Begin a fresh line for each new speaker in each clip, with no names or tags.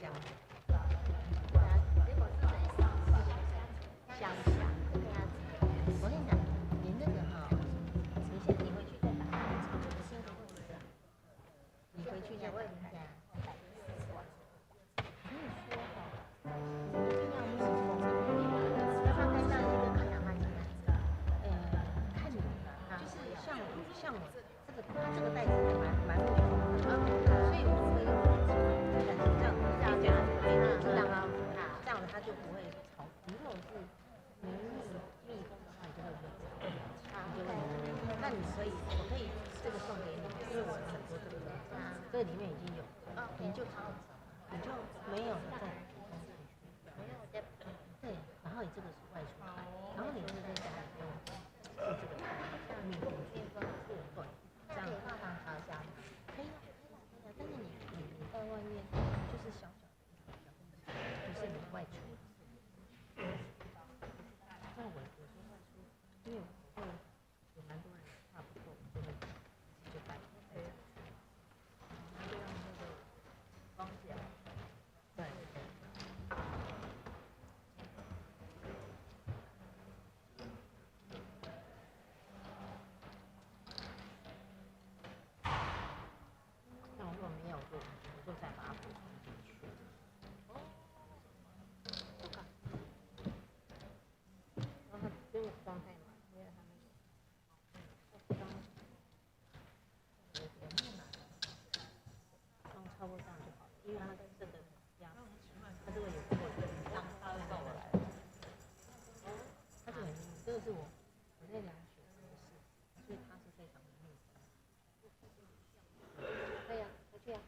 箱，香匣。我跟你講，你那個哈，你先你回去再打開，你回去再打開。我跟你說哈，你一定要密封。
那這個抗氧化劑嗎？
看你，就是像我這個，它這個袋子還蠻密封的，所以我會用這樣這樣這樣這樣子它就不會潮。你如果是沒密封的話，你就會有潮，你就會。那你可以，我可以這個送給你，因為我很多這個，這個裡面已經有，你就沒有再補充進去。對，然後你這個是外出帶，然後你會在家裡用這個密封住，對，這樣
可以放防潮箱嗎？
可以啊，可以啊，可以啊。但是你在外面就是小小的一個小東西，就是你外出的時候。那我說外出，因為我會有蠻多人怕不夠，就會就帶這樣去。
就用那個裝起來。
對對。那我如果沒有做，我就再把它補充進去。
哦，這個。然後這個狀態嘛，因為它那個裝，我沒有拿，裝差不多這樣就好了，因為它這個壓，它這個有破的，它這個很這個是我在量血測試，所以它是非常的密封。可以啊，回去啊，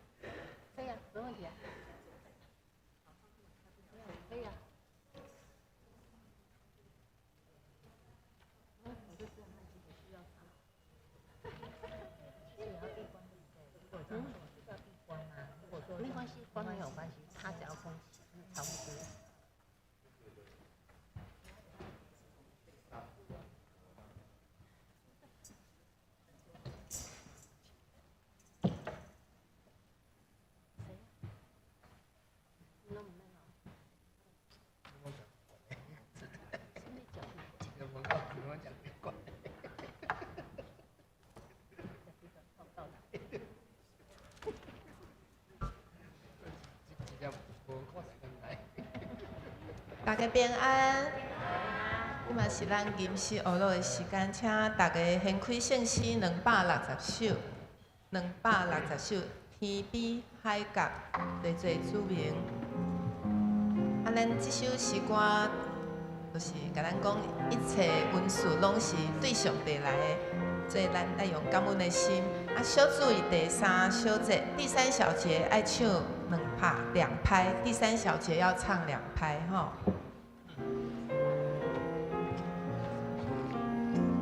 可以啊，沒問題啊。可以啊。我就知道他其實需要它。這也要避光，對不對？如果這樣做需要避光嗎？如果說
沒關係，光沒有關係，它只要空氣差不多。誰呀？那麼慢啊？什麼腳？
我講怪。
到達。
大家平安，這嘛是咱吟詩學樂的時間，請大家掀開聖詩260首，260首，天邊海角，來做主名。啊，咱這首詩歌就是共咱講，一切恩賜攏是對上帝來的，所以咱愛用感恩的心。啊，小注意第三小節，第三小節愛唱兩拍兩拍，第三小節要唱兩拍，吼。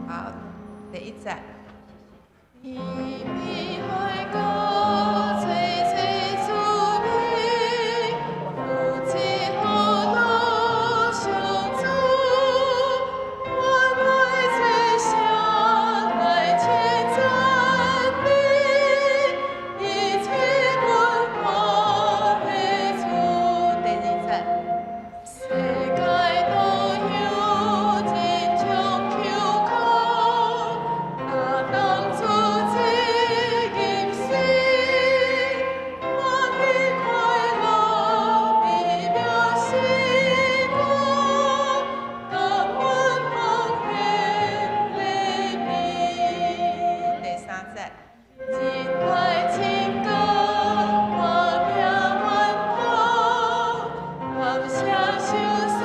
好，第一節。天邊海角，齊齊主名，夫妻和樂相助，我來齊聲來稱讚你，一切阮歡喜主。第二節。世界都有真將求空，亞當出這吟詩，歡喜快樂美妙詩歌，感恩奉獻禮物。第三節。仁愛情歌，我聽滿頭，感謝相思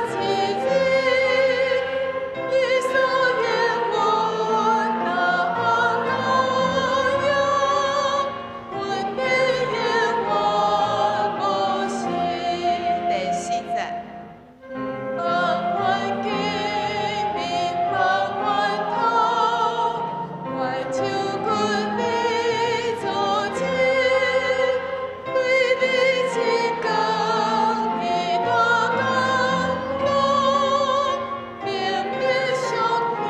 之子，伊所言阮那榮耀，阮的願望無息。第四節。望環境，明望源頭，願手骨你做主，對你情感你大感動，明日屬你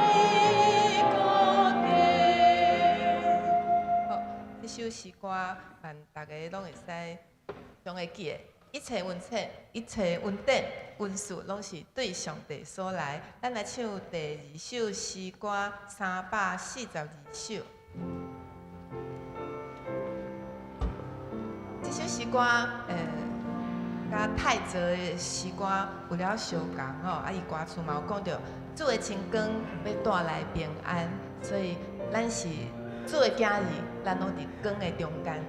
高地。好，這首詩歌，願大家攏會使常會記得，一切恩典、一切恩典、恩賜，攏是對上帝所來。咱來唱第二首詩歌342首。這首詩歌，佮泰澤的詩歌有了相仝吼，啊，伊歌詞嘛有講著主的真光欲帶來平安，所以咱是主的囝兒，咱攏佇光的中間。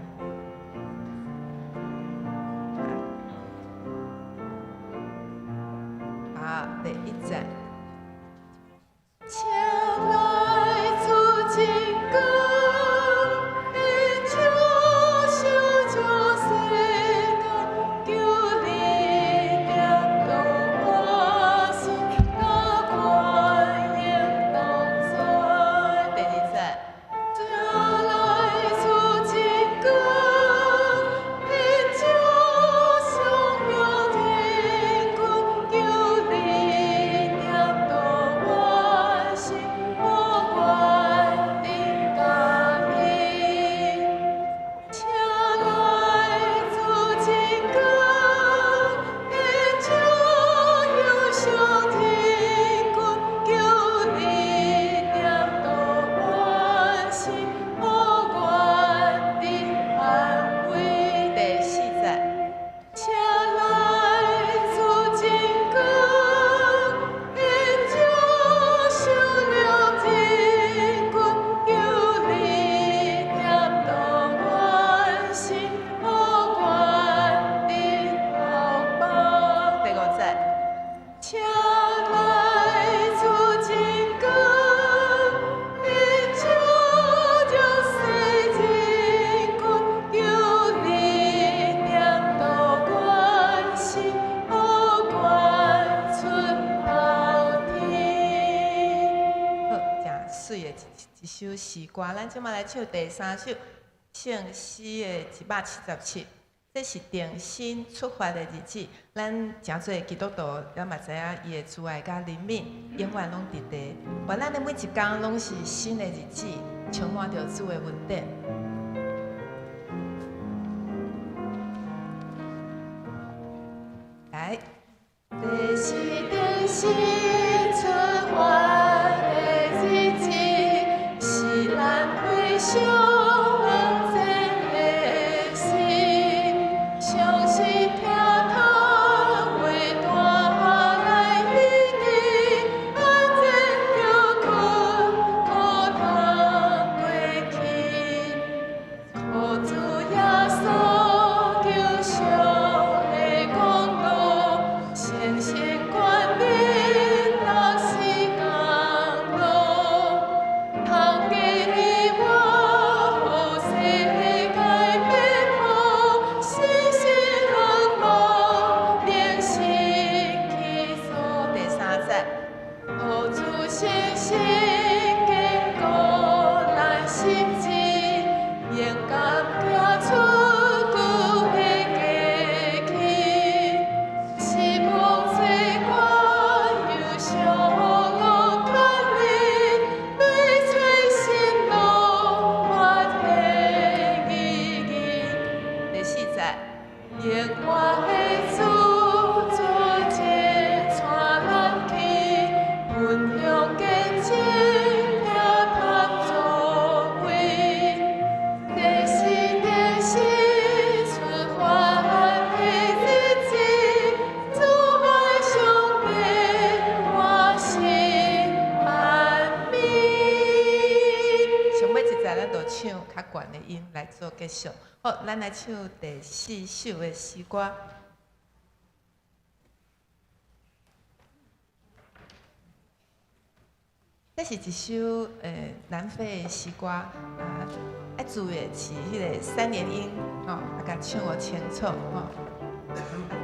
好，第一節。請來主真光，照照這世間，求你點導我心，佮觀影同在。第二節。請來主真光，照上了天君，求你點導我心，我願得甲你。請來主真光，照耀上天君，求你點導我心，我願得安慰。第四節。請來主真光，照上了天君，求你點導我心，我願得投放。第五節。請來主真光，照照世真君，求你點導我心，我願出頭天。好，誠媠的一首詩歌，咱這擺來唱第三首聖詩的177。這是重新出發的日子，咱誠濟基督徒，咱嘛知影伊的慈愛佮憐憫永遠攏佇佇。願咱的每一工攏是新的日子，充滿著主的恩典。來，這是重新出發的日子，是咱飛翔往前的時。相信疼痛會帶來意義，安然著困苦通過去。靠主耶穌救贖的公路，虔誠觀念若是工路，通過你我予世界變好，欣欣向望，練習去做。第三節，予主信心堅固咱心志，勇敢行出舊的過去。是望做我憂傷路權利，對找新路發現意義。第四節，永活的主主前帶咱去，分享見證聽他作為。這是重新出發的日子，主愛上帝，我心萬美。上尾一節，咱就唱較懸的音來做結束。好，咱來唱第四首的詩歌。這是一首南非的詩歌，啊，愛注意的是彼個三連音，吼，啊，共唱予清楚，吼。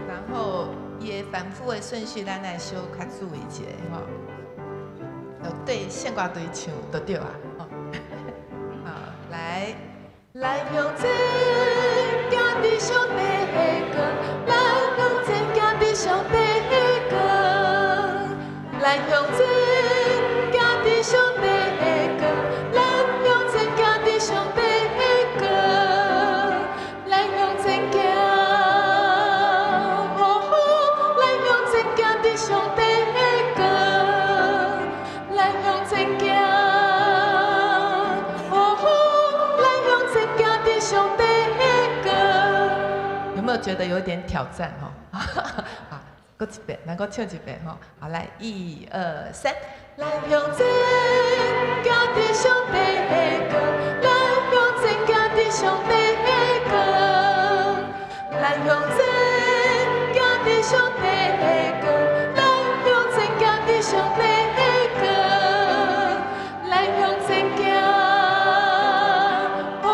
然後伊的反覆的順序，咱愛小較注意一下，吼。就對聖歌隊唱就對啊，吼。好，來，咱向前行佇上帝的光，咱向前行佇上帝的光，咱向前行佇上帝的光，咱向前行佇上帝的光，咱向前行，向前行，哦，咱向前行，伫上帝的光。有沒有覺得有點挑戰？吼，好，閣一遍，咱閣唱一遍吼。好，來，一二三，咱向前行，佇上帝的光，咱向前行，佇上帝的光，咱向前行，佇上帝的光，咱向前行，佇上帝的光，咱向前行，哦，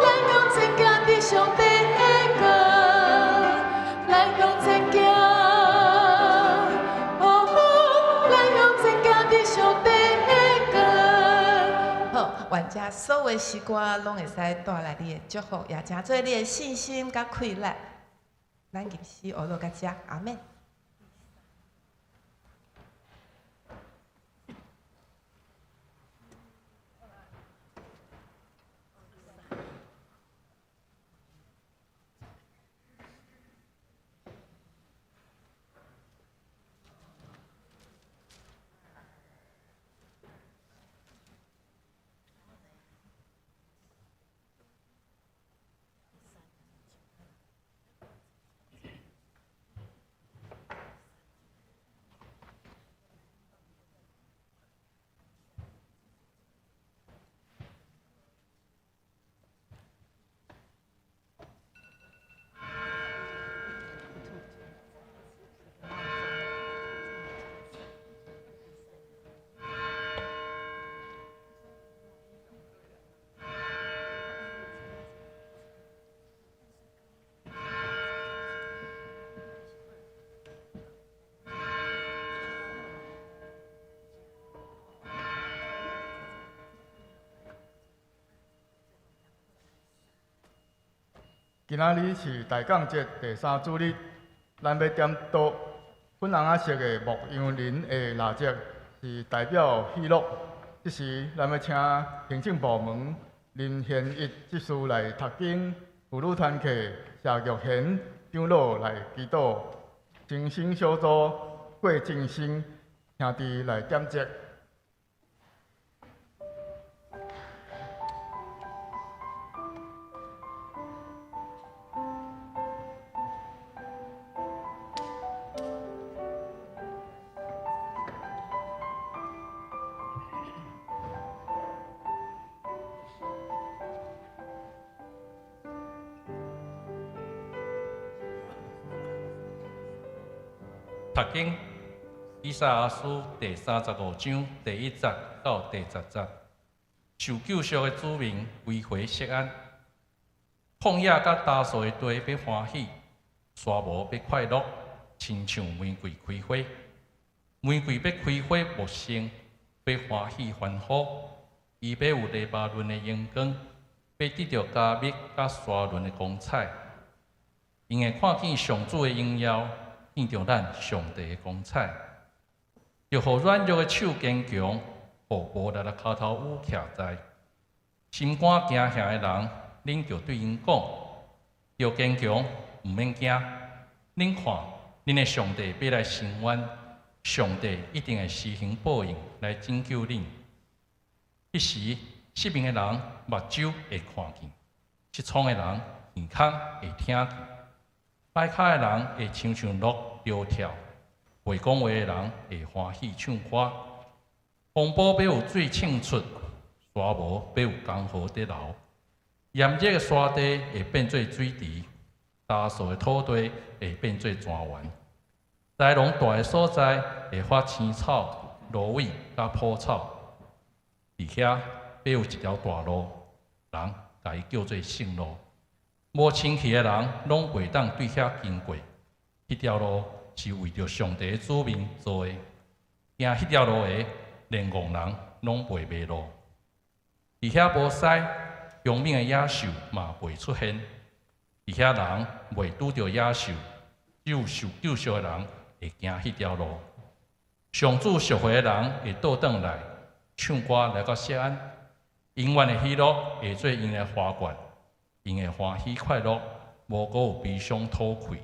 咱向前行，佇上帝的光，咱向前行，哦，咱向前行，佇上帝的光。好，願這所有詩歌攏會使帶來你的祝福，也成做你的信心佮氣力。咱吟詩學落到遮，阿們。
今仔日是大降節第三主日，咱欲點燭粉紅仔色的牧羊人的蠟燭，是代表喜樂。這時，咱欲請行政部門林賢一執事來讀經，婦女團契謝玉賢長老來祈禱，靜心小組郭正生兄弟來點燭。
讀經，以賽亞書第35章第一節到第十節，受救贖的子民歸回錫安，曠野佮焦燥的地欲歡喜，沙漠欲快樂，親像玫瑰開花，玫瑰欲開花茂盛，欲歡喜歡呼，伊欲有黎巴嫩的榮光，欲得著迦密佮沙崙的光彩，𪜶會看見上主的榮耀。見著咱上帝的光彩，著予軟弱的手堅強，予無力的跤頭趺徛在。心肝驚嚇的人，恁著對𪜶講：著堅強，毋免驚。恁看，恁的上帝欲來伸冤，上帝一定會施行報應來拯救恁。彼時，失明的人目睭會看見，失聰的人耳孔會聽見。跛跤的人會親像鹿跳跳，袂講話的人會歡喜唱歌。風暴欲有水衝出，沙漠欲有江河佇流。炎熱的沙地會變做水池，焦燥的土地會變做莊園。災囊大的所在會發青草、蘆葦佮蒲草。佇遐欲有一條大路，人共伊叫做聖路。無清氣的人攏袂當對遐經過。彼條路是為著上帝的子民做的，行彼條路的，連戇人攏袂迷路。佇遐無獅，凶猛的野獸嘛袂出現。佇遐人袂拄著野獸，只有受救贖的人會行彼條路。上主贖回的人會倒轉來，唱歌來到錫安，永遠的喜樂會做𪜶的花冠。𪜶會歡喜快樂，無閣有悲傷吐氣。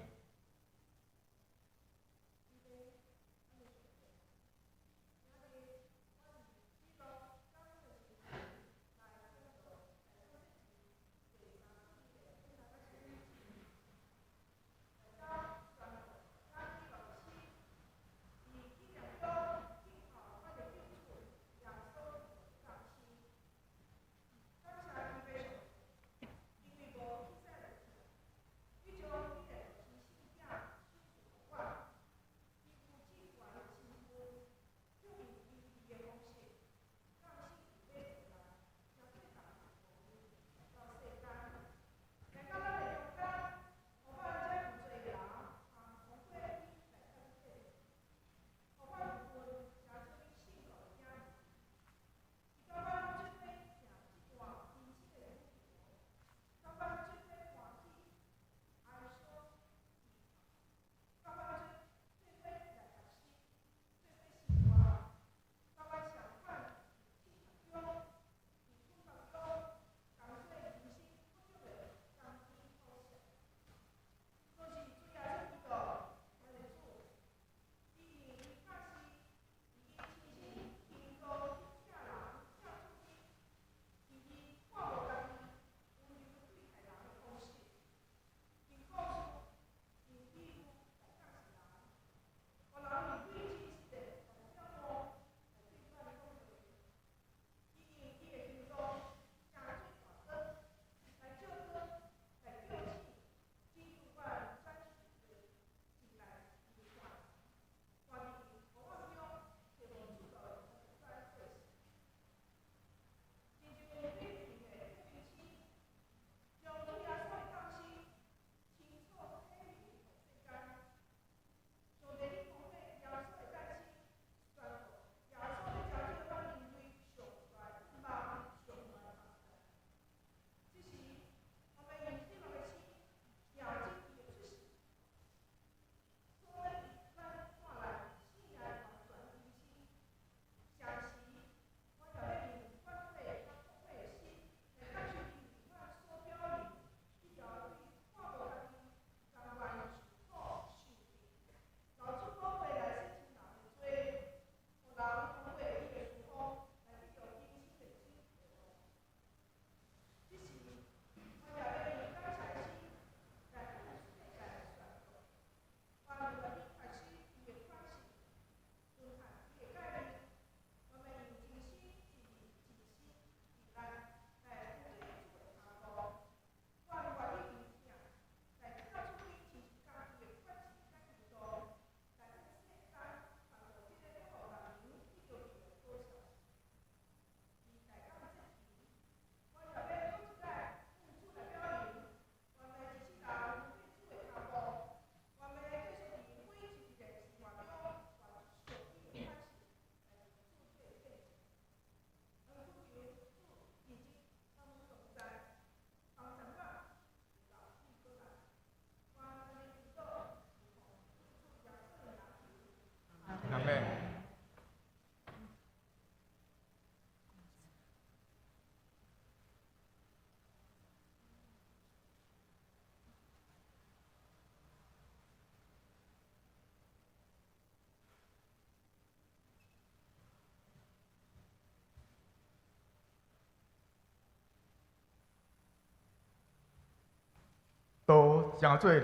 成做人，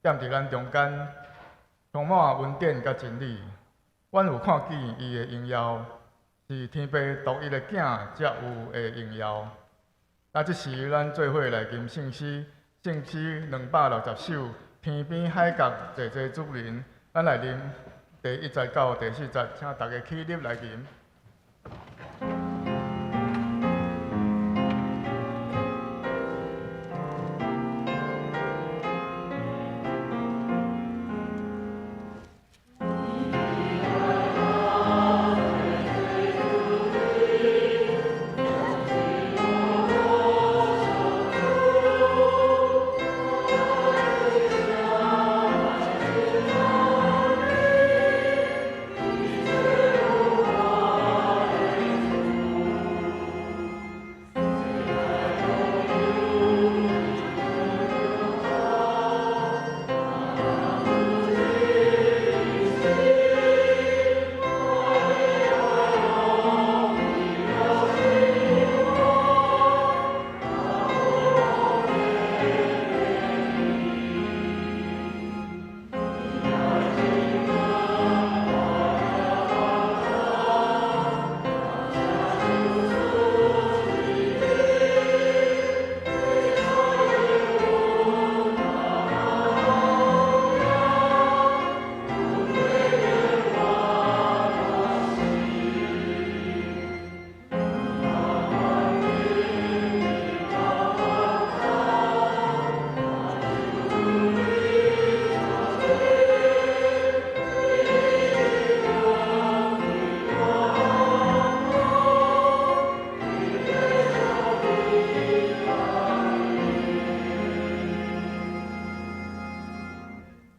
踮佇咱中間，充滿恩典佮真理。阮有看見伊的榮耀，是天父獨一的囝才有的榮耀。啊，這時咱做伙來吟聖詩，聖詩260首，天邊海角濟濟子民，咱來吟第一節到第四節，請大家起立來吟。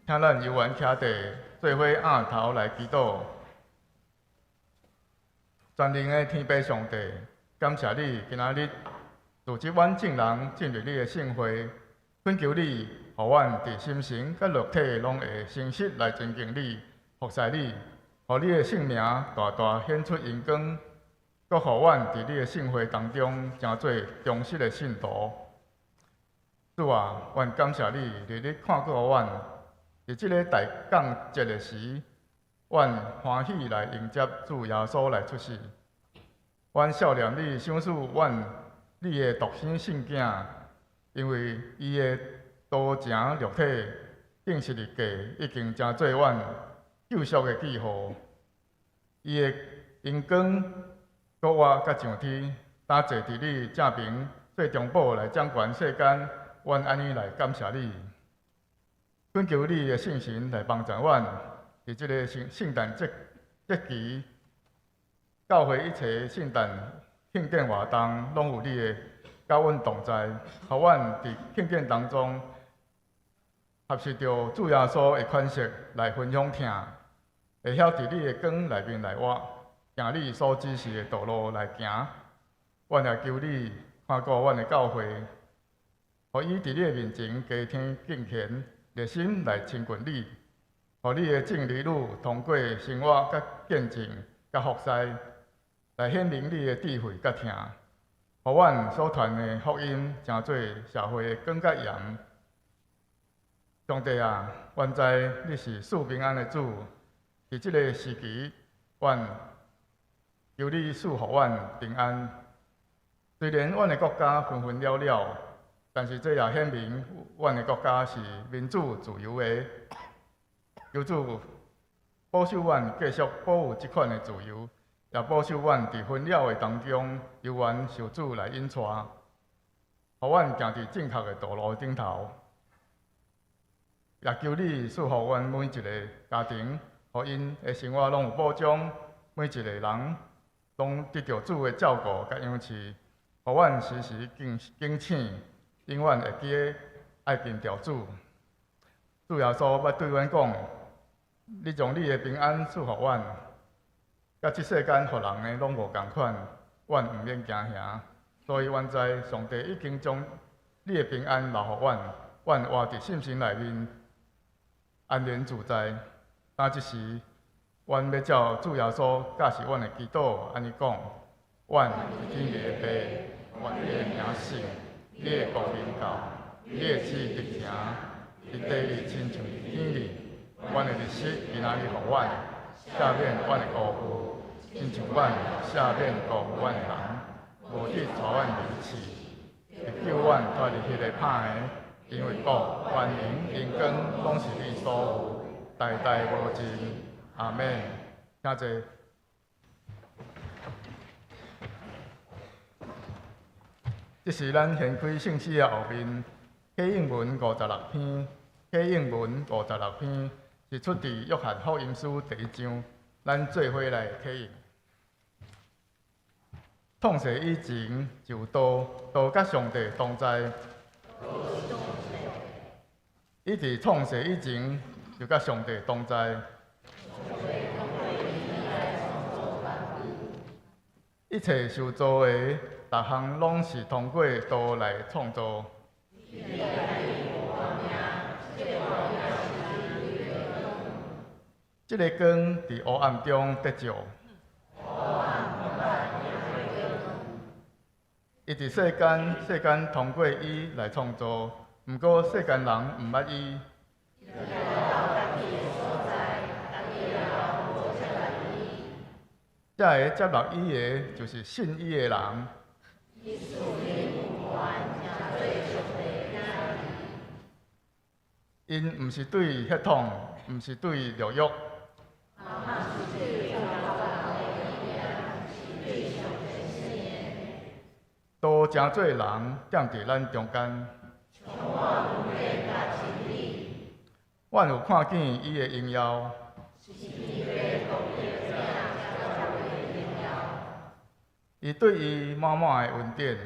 請咱猶原徛佇做伙仰頭來祈禱。全能的天父上帝，感謝你今仔日組織阮眾人進入你的聖會，懇求你，予阮佇心神佮肉體攏會誠實來尊敬你、服侍你，予你的聖名大大顯出榮光，閣予阮佇你的聖會當中成做忠實的信徒。主啊，阮感謝你，日日看顧阮。佇這个大降節的時，阮歡喜來迎接主耶穌來出世。阮少年你賞賜阮你的獨生聖囝，因為伊的道成肉體，釘十字架已經成做阮救贖的記號。伊的榮光閣活佮上天，當坐佇你正爿做中保來掌權世間，阮按呢來感謝你。懇求你的聖神來幫助阮，佇這个聖誕節節期，教會一切聖誕慶典活動，攏有你的佮阮同在，予阮佇慶典當中學習著主耶穌的款式來分享疼，會曉佇你的光內面來活，行你所指示的道路來行。阮也求你看顧阮的教會，予伊佇你的面前加添敬虔。熱心來親近你，予你的眾兒女通過生活佮見證佮服侍，來顯明你的智慧佮疼，予阮所傳的福音成做社會的光佮鹽。上帝啊，阮知你是賜平安的主，佇這个時期，阮求你賜予阮平安。雖然阮的國家紛紛擾擾，但是這也顯明，阮的國家是民主自由的。求主保守阮繼續保有這款的自由，也保守阮佇紛擾的當中，猶原受主來引帶，予阮行佇正確的道路頂頭。也求你賜予阮每一个家庭，予𪜶的生活攏有保障，每一个人攏得著主的照顧佮養飼，予阮時時警醒。永遠會記得愛跟牢主。主耶穌捌對阮講：你將你的平安賜予阮，佮這世間予人的攏無仝款，阮毋免驚嚇。所以阮知上帝已經將你的平安留予阮，阮活佇信心內面安然自在。當這時，阮欲照主耶穌教示阮的祈禱，按呢講：阮佇天的父，願你的名聖。你的國臨到，你的旨直行，伫地里亲像伫天里。阮的日食今仔日予阮，赦免阮的辜负，亲像阮赦免辜负阮的人，无去带阮入去试，会救阮脫離彼个歹的，因為國、權能、榮光，攏是你所有，代代無盡。阿們。請坐。這是咱掀開聖詩的後面，啟應文56篇，啟應文56篇是出佇約翰福音書第一章，咱做伙來啟應。創世以前就有道，道佮上帝同在。伊佇創世以前就佮上帝同在。一切受造的，逐項攏是通過道來創造。這个光佇黑暗中得照。伊佇世間，世間通過伊來創造，毋過世間人毋捌伊。這个接納伊的，就是信伊的人。𪜶毋是對血統，毋是對肉欲。道成做人，踮佇咱中間。阮有看見伊的榮耀。伊對伊滿滿的恩典。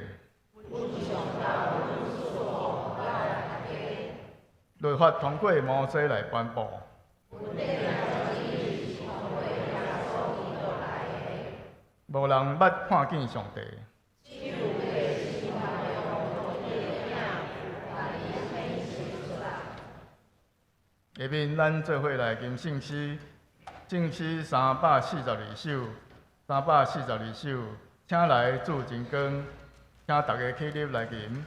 律法通過摩西來頒布。無人捌看見上帝。下面咱做伙來吟聖詩，聖詩342首，342首，請來主真光，請大家起立來吟。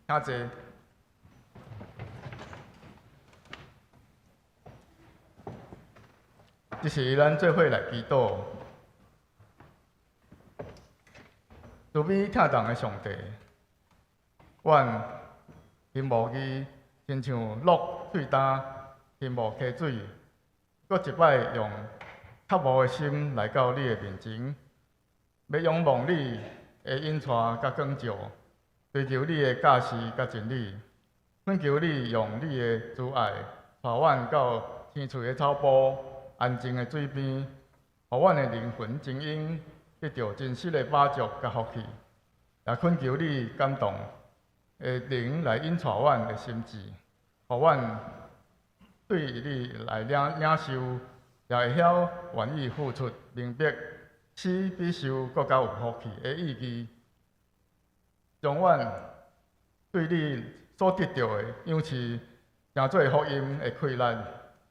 請坐。這是咱做伙來祈禱，慈悲疼人的上帝，阮羨慕伊，親像鹿喙焦，羨慕溪水，閣一擺用渴慕的心來到你的面前，欲仰望你的引帶佮光照。追求你的教示佮真理，懇求你用你的慈愛帶阮到青翠的草埔、安靜的水邊，予阮的靈魂精英得著真實的飽足佮福氣。也懇求你感動的靈來引帶阮的心智，予阮對你來領受，也會曉願意付出，明白死比受閣較有福氣的意義。將阮對你所得著的賞賜，成做福音的氣力，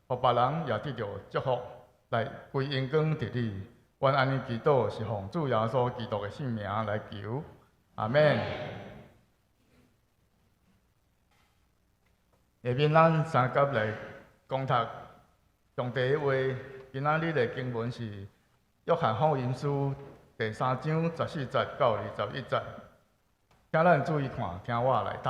予別人也得著祝福，來歸榮光佇你。阮按呢祈禱，是奉主耶穌基督的聖名來求，阿們。下面咱三甲來講讀上帝的話。今仔日的經文是約翰福音書第三章十四節到21節，請咱注意看，聽我來讀。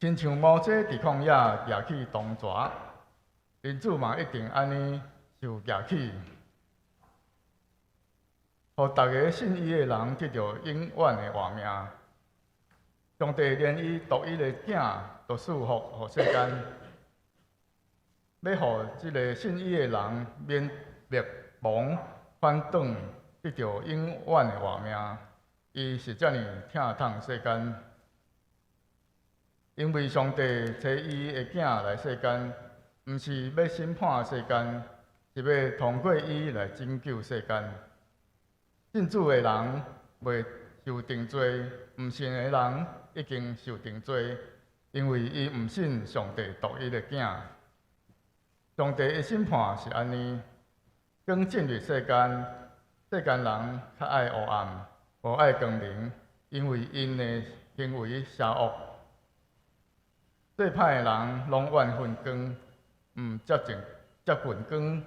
親像摩西佇曠野舉起銅蛇，人子嘛一定按呢受舉起，予逐个信伊的人得著永遠的活命。上帝連伊獨一的囝都賜福予世間，欲予這个信伊的人免滅亡，反轉得著永遠的活命。伊是遮爾疼痛世間，因為上帝差伊的囝來世間，毋是欲審判世間，是欲通過伊來拯救世間。信主的人袂受定罪，毋信的人已經受定罪，因為伊毋信上帝獨一的囝。上帝的審判是按呢：光進入世間，世間人較愛黑暗，無愛光明，因為𪜶的行為邪惡。做歹的人攏怨恨光，毋接近光，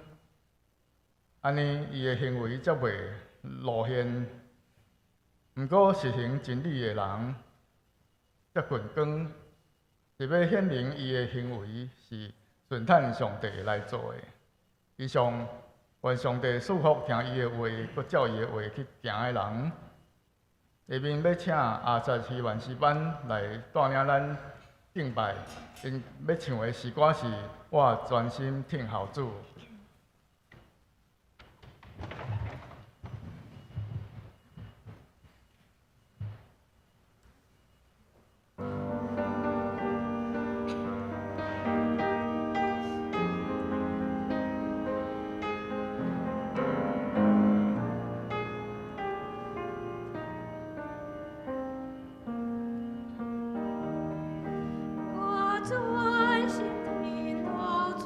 按呢伊的行為才袂露現。毋過實行真理的人接近光，是欲顯明伊的行為是順趁上帝來做的。以上，願上帝賜福聽伊的話，閣照伊的話去行的人。下面欲請阿澤希萬詩班來帶領咱敬拜，𪜶欲唱的詩歌是《我專心聽候主》。
我專心聽候主，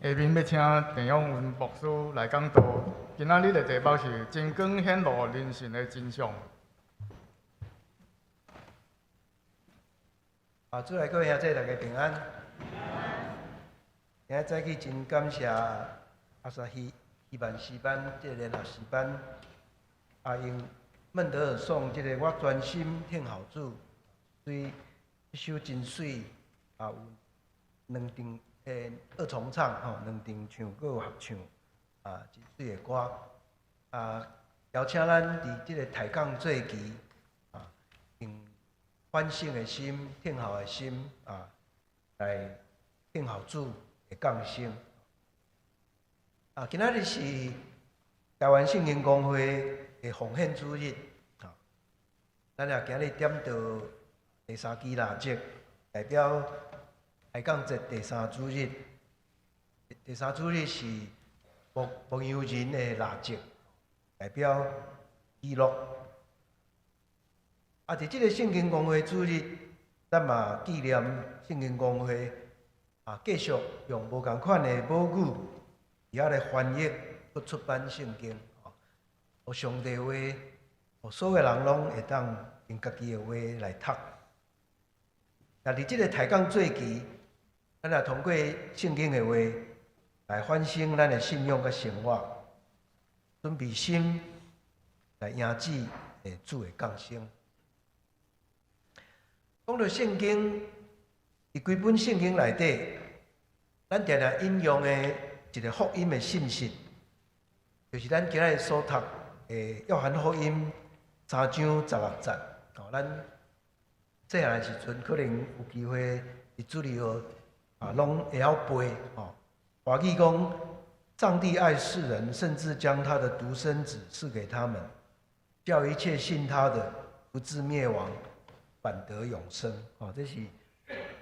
下面欲請鄭永文牧師來講道。今仔日的題目是真光顯露人性的真相。
啊，主內各位兄弟，大家平安。今仔早起真感謝阿薩希希曼詩班這個聯合詩班，啊用孟德爾頌這個我專心聽候主，所以這首真媠，啊有兩場二重唱吼，兩場唱閣有合唱，啊真媠的歌，啊邀請咱佇這個抬槓節期，啊用反省的心、聽候的心，啊來聽候主的降生。啊，今仔日是台灣聖經公會的奉獻主日，啊，咱也今日點著第三支蠟燭，代表抬槓節第三主日。第三主日是牧牧羊人的蠟燭，代表喜樂。啊，佇這个聖經公會主日，咱嘛紀念聖經公會啊，繼續用無仝款的母語，佇遐咧翻譯、閣出版聖經，予上帝話，予所有人攏會當用家己的話來讀。但佇這个抬槓節期，咱也通過聖經的話來反省咱的信仰佮生活，準備心來迎接主的降生。講到聖經，佇規本聖經內底，咱定定引用的一个福音的信息，就是咱今仔日所讀的約翰福音三章十六節。哦，咱細漢的時陣可能有機會佇主日學啊，攏會曉背。哦，華語講，上帝愛世人，甚至將他的獨生子賜給他們，叫一切信他的不至滅亡，反得永生。哦，這是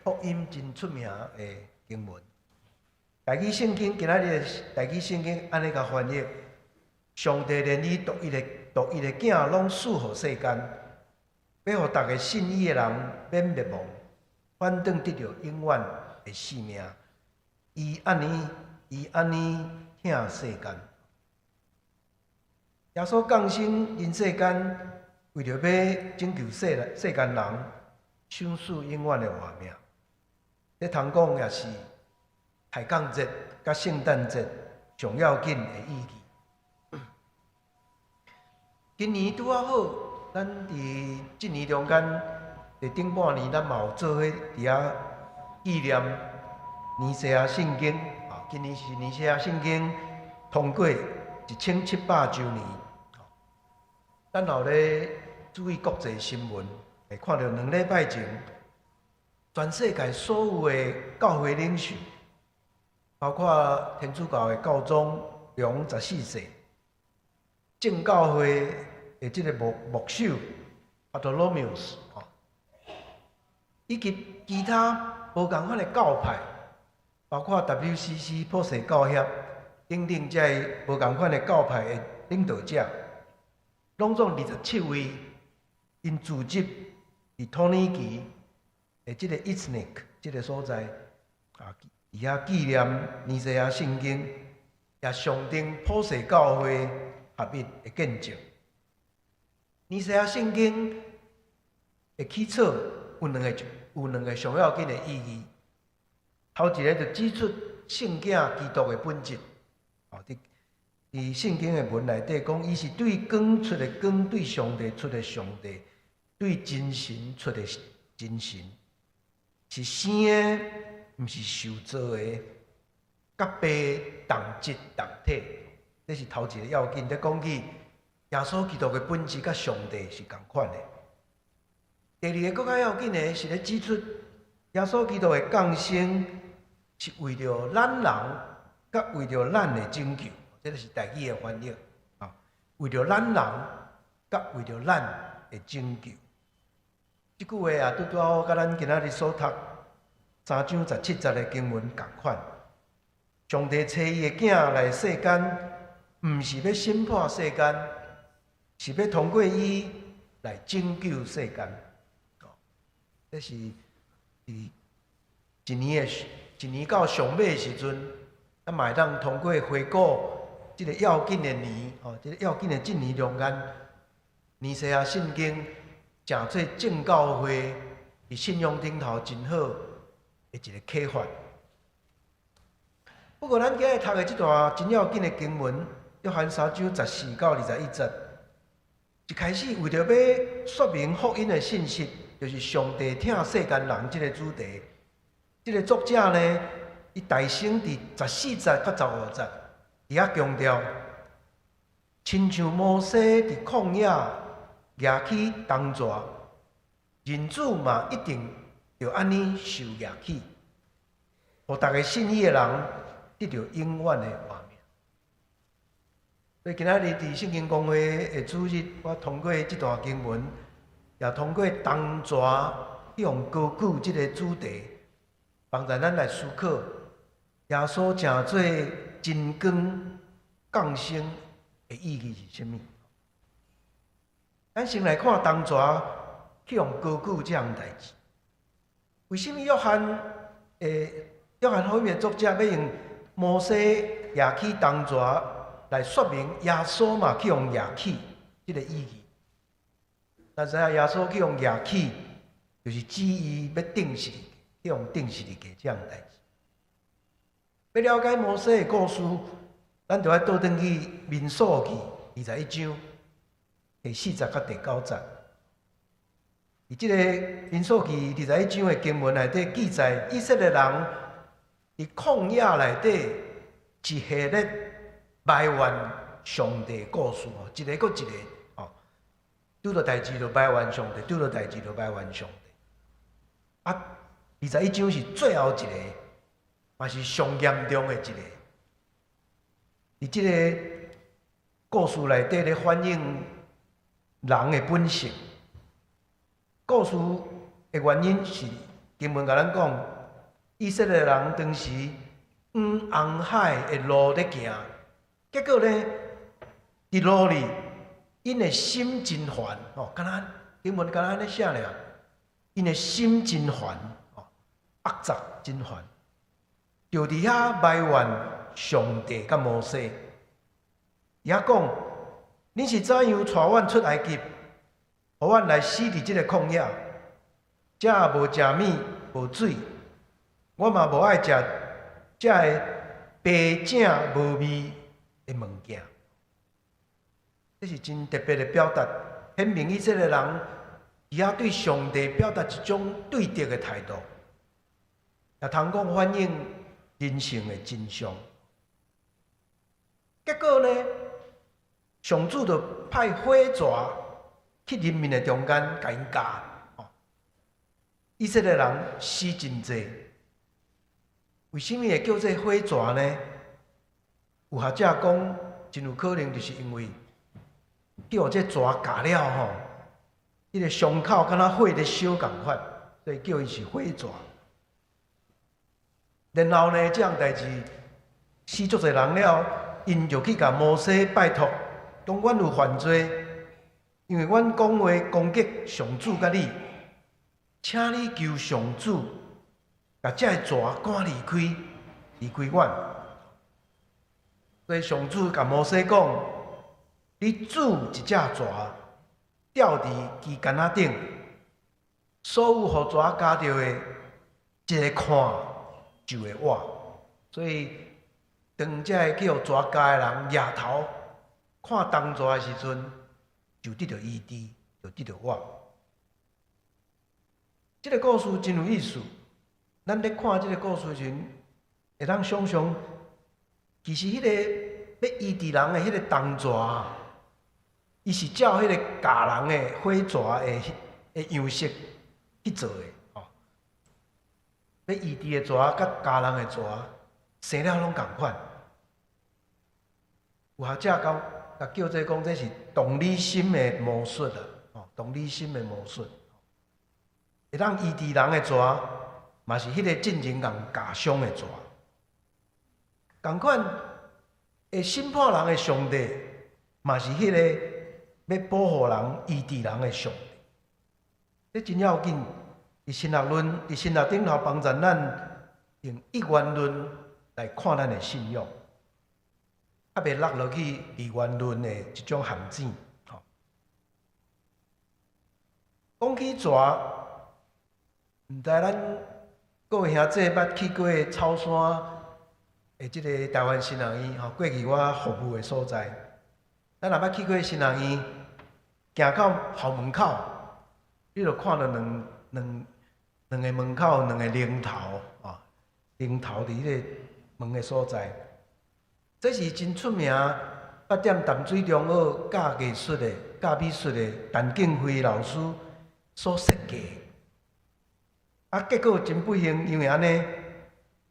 福音真出名的經文。台語聖經今仔日的台語聖經按呢共翻譯：上帝連伊獨一的獨一的囝攏賜予世間，欲予逐个信伊的人免滅亡，反轉得著永遠的性命。伊按呢，伊按呢疼世間。耶穌降生人世間，為著欲拯救世世間人，賞賜永遠的活命。這通講也是抬槓節佮聖誕節上要緊的意義。今年拄仔好，咱佇這年中間，佇頂半年，咱嘛有做伙佇遐紀念尼西亞聖經。啊，今年是尼西亞聖經通過1700週年。咱若咧注意國際新聞，會看著兩禮拜前，全世界所有的教會領袖，包括天主教的教宗良14世，正教會的這个牧牧首巴多羅繆斯，以及其他無仝款的教派，包括 WCC 普世教協等等，這个無仝款的教派的領導者，攏總27位，𪜶聚集佇土耳其的這个伊斯尼克這个所在，啊，佇遐紀念尼西亞聖經，也象徵普世教會合一的見證。尼西亞聖經的起草有兩個上要緊的意義。頭一个就指出聖囝基督的本質。哦，佇佇聖經的文內底講，伊是對光出的光，對上帝出的上帝，對真神出的真神，是生的，毋是受造的，佮父同質同體，這是頭一个要緊。咧講起耶穌基督的本質佮上帝是仝款的。第二个閣較要緊的是咧指出耶穌基督的降生是為著咱人，佮為著咱的拯救，這个是台語的翻譯啊。為著咱人，佮為著咱的拯救。這句話啊，拄拄好佮咱今仔日所讀三章十七節的經文仝款。上帝差伊的囝來世間，毋是欲審判世間，是欲通過伊來拯救世間。這是佇一年的一年到上尾的時陣，咱咱嘛會當通過回顧這个要緊的年，吼，這个要緊的這年中間，尼西亞信經誠做眾教會佇信仰頂頭真好的一个啟發。不過，咱今日讀的這段真要緊的經文，約翰三章14到21節，一開始為著欲說明福音的信息，就是上帝疼世間人這个主題。這个作者呢，伊大先佇14節佮15節，佇遐強調，親像摩西佇曠野舉起銅蛇，人子嘛一定著按呢受舉起，予逐个信伊的人得著永遠的活命。所以今仔日佇聖經公會的主日，我通過這段經文，也通過銅蛇去予高舉這个主題，幫助咱來思考耶穌成做真光降生的意義是啥物。咱先來看銅蛇去予高舉這項代誌。為啥物約翰福音的作者欲用摩西舉起銅蛇來說明耶穌嘛去予舉起這个意義？咱知影耶穌去予舉起，就是指伊欲釘十字架，去予釘十字架這項代誌。欲了解摩西的故事，咱就愛倒轉去民數記21章第4節佮第9節。佇這个民數記21章的經文內底記載，以色列人佇曠野內底一系列埋怨上帝故事吼，一个閣一个吼，拄著代誌就埋怨上帝，拄著代誌就埋怨上帝。啊，21章是最後一个，嘛是上嚴重的一个。佇這个故事內底咧反映人的本性。故事的原因是經文共咱講，以色列人當時往紅海的路咧行，結果呢，佇路裡，𪜶的心真煩吼，敢若經文敢若按呢寫爾，𪜶的心真煩吼，壓雜真煩，就佇遐埋怨上帝佮摩西，伊遐講，恁是怎樣帶阮出埃及，予阮來死佇這个曠野？遮無食物，無水，我嘛無愛食遮个白正無味的物件。這是真特別的表達，顯明以色列人佇遐對上帝表達一種對敵的態度，也通講反映人性的真相。結果呢，上主就派火蛇去人民的中間，共𪜶咬。以色列人死真濟。為啥物會叫做火蛇呢？有學者講，真有可能就是因為去予這蛇咬了吼，彼个傷口敢若火咧燒仝款，所以叫伊是火蛇。然後呢，這項代誌死足濟人了，𪜶就去共摩西拜託，講阮有犯罪，因為阮講話攻擊上主佮你，請你求上主，共這个蛇趕離開，離開阮。所以上主共摩西講：你鑄一隻蛇，吊佇旗桿仔頂，所有予蛇咬著的，一个看就會活。所以當這个去予蛇咬的人舉頭看銅蛇的時陣，就得著醫治，就得著活。這个故事真有意思。咱咧看這个故事時陣，會當想像，其實彼個欲醫治人的彼個銅蛇，伊是照彼个咬人的火蛇的樣式去做的。吼，欲醫治的蛇佮咬人的蛇，生了攏仝款。有學者講，共叫做講這是同理心的魔術啊！吼，同理心的魔術，會當醫治人的蛇，嘛是彼個進前共咬傷的蛇。仝款會審判人的上帝，嘛是彼個欲保護人、醫治人的上帝。這真要緊。佇神學論，佇神學頂頭幫助咱用一元論來看咱的信仰，較袂落落去二元論的一種陷阱。吼，講起蛇，毋知咱各位兄姊捌去過草山的這个台灣神學院吼，過去我服務的所在，咱若捌去過神學院，行到校門口，你就看著兩個門口兩個龍頭啊，龍頭佇彼個門的所在，這是真出名，捌踮淡水中學教藝術的、教美術的陳敬輝老師所設計。啊，結果真不幸，因為按呢，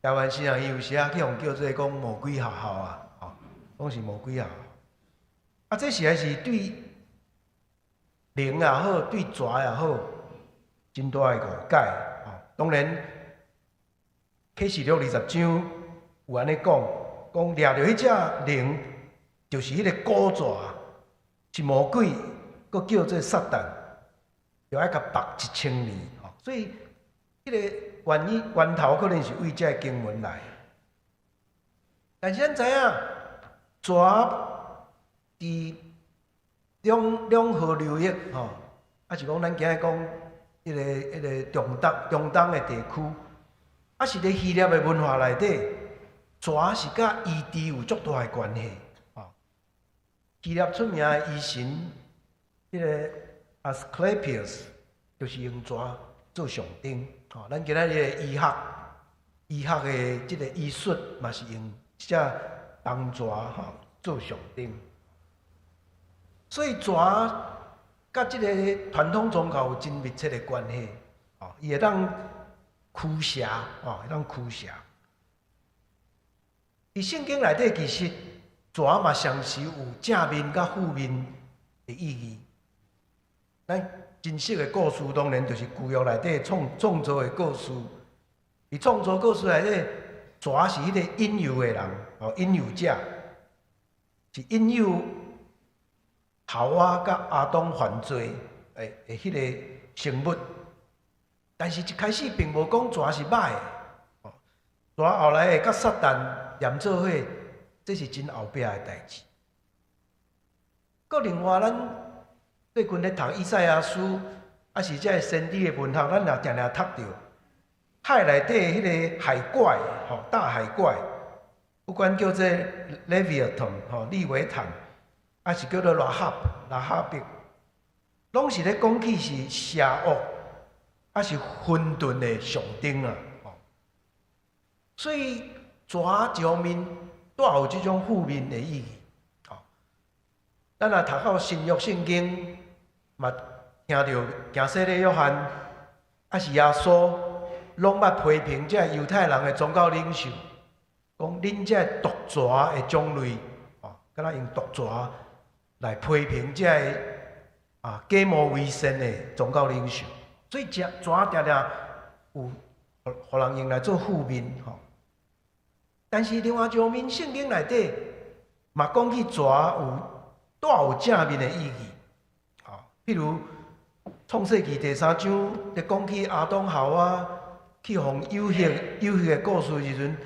台灣神學院有時仔去予叫做講魔鬼學校啊，吼，講是魔鬼學校。啊，這實在是對靈也好，對蛇也好，真大的誤解。吼，當然，啟示錄20章有按呢講，講掠著彼隻龍，就是彼个古蛇，是魔鬼，閣叫做撒旦，就愛共縛1000年。吼，所以，彼个原因源頭可能是為這个經文來。但是咱知影，蛇佇兩河流域吼，抑是講咱今日講彼个中東的地區，抑是佇希臘的文化內底，蛇是佮醫治有足大的關係。吼，希臘出名的醫神，彼个 Asclepius 就是用蛇做象徵。吼，咱今仔日的醫學的這个醫術嘛是用這隻銅蛇吼做象徵。所以蛇佮這个傳統宗教有真密切的關係。吼，伊會當驅邪，吼，會當驅邪。佇聖經內底，其實蛇嘛常時有正面佮負面的意義。咱真實的故事當然就是舊約內底創造的故事。佇創造故事內底，蛇是彼個引誘的人，哦，引誘者，是引誘夏娃佮亞當犯罪的彼个生物。但是，一開始並無講蛇是歹的，哦，蛇後來會佮撒旦連做伙，這是真後壁的代誌。閣另外，咱最近咧讀以賽亞書，抑是這个先知的文學，咱也定定讀著海內底彼个海怪，吼，大海怪，不管叫做 Leviathan，吼，利維坦，抑是叫做拉哈拉哈伯，攏是咧講起是邪惡，抑是混沌的象徵啊！吼，所以蛇一方面帶有這種負面的意義。吼，咱若讀到新約聖經，嘛聽著行洗禮約翰，抑是耶穌，攏捌批評這猶太人的宗教領袖，講恁這毒蛇的種類，吼，敢若用毒蛇來批評這个假冒為善的宗教領袖。所以，這蛇定定有予人用來做負面吼。但是另外一方面，聖經內底嘛講起蛇有帶有正面的意義，吼，譬如創世記第三章咧講起亞當夏娃去予誘惑的故事時陣，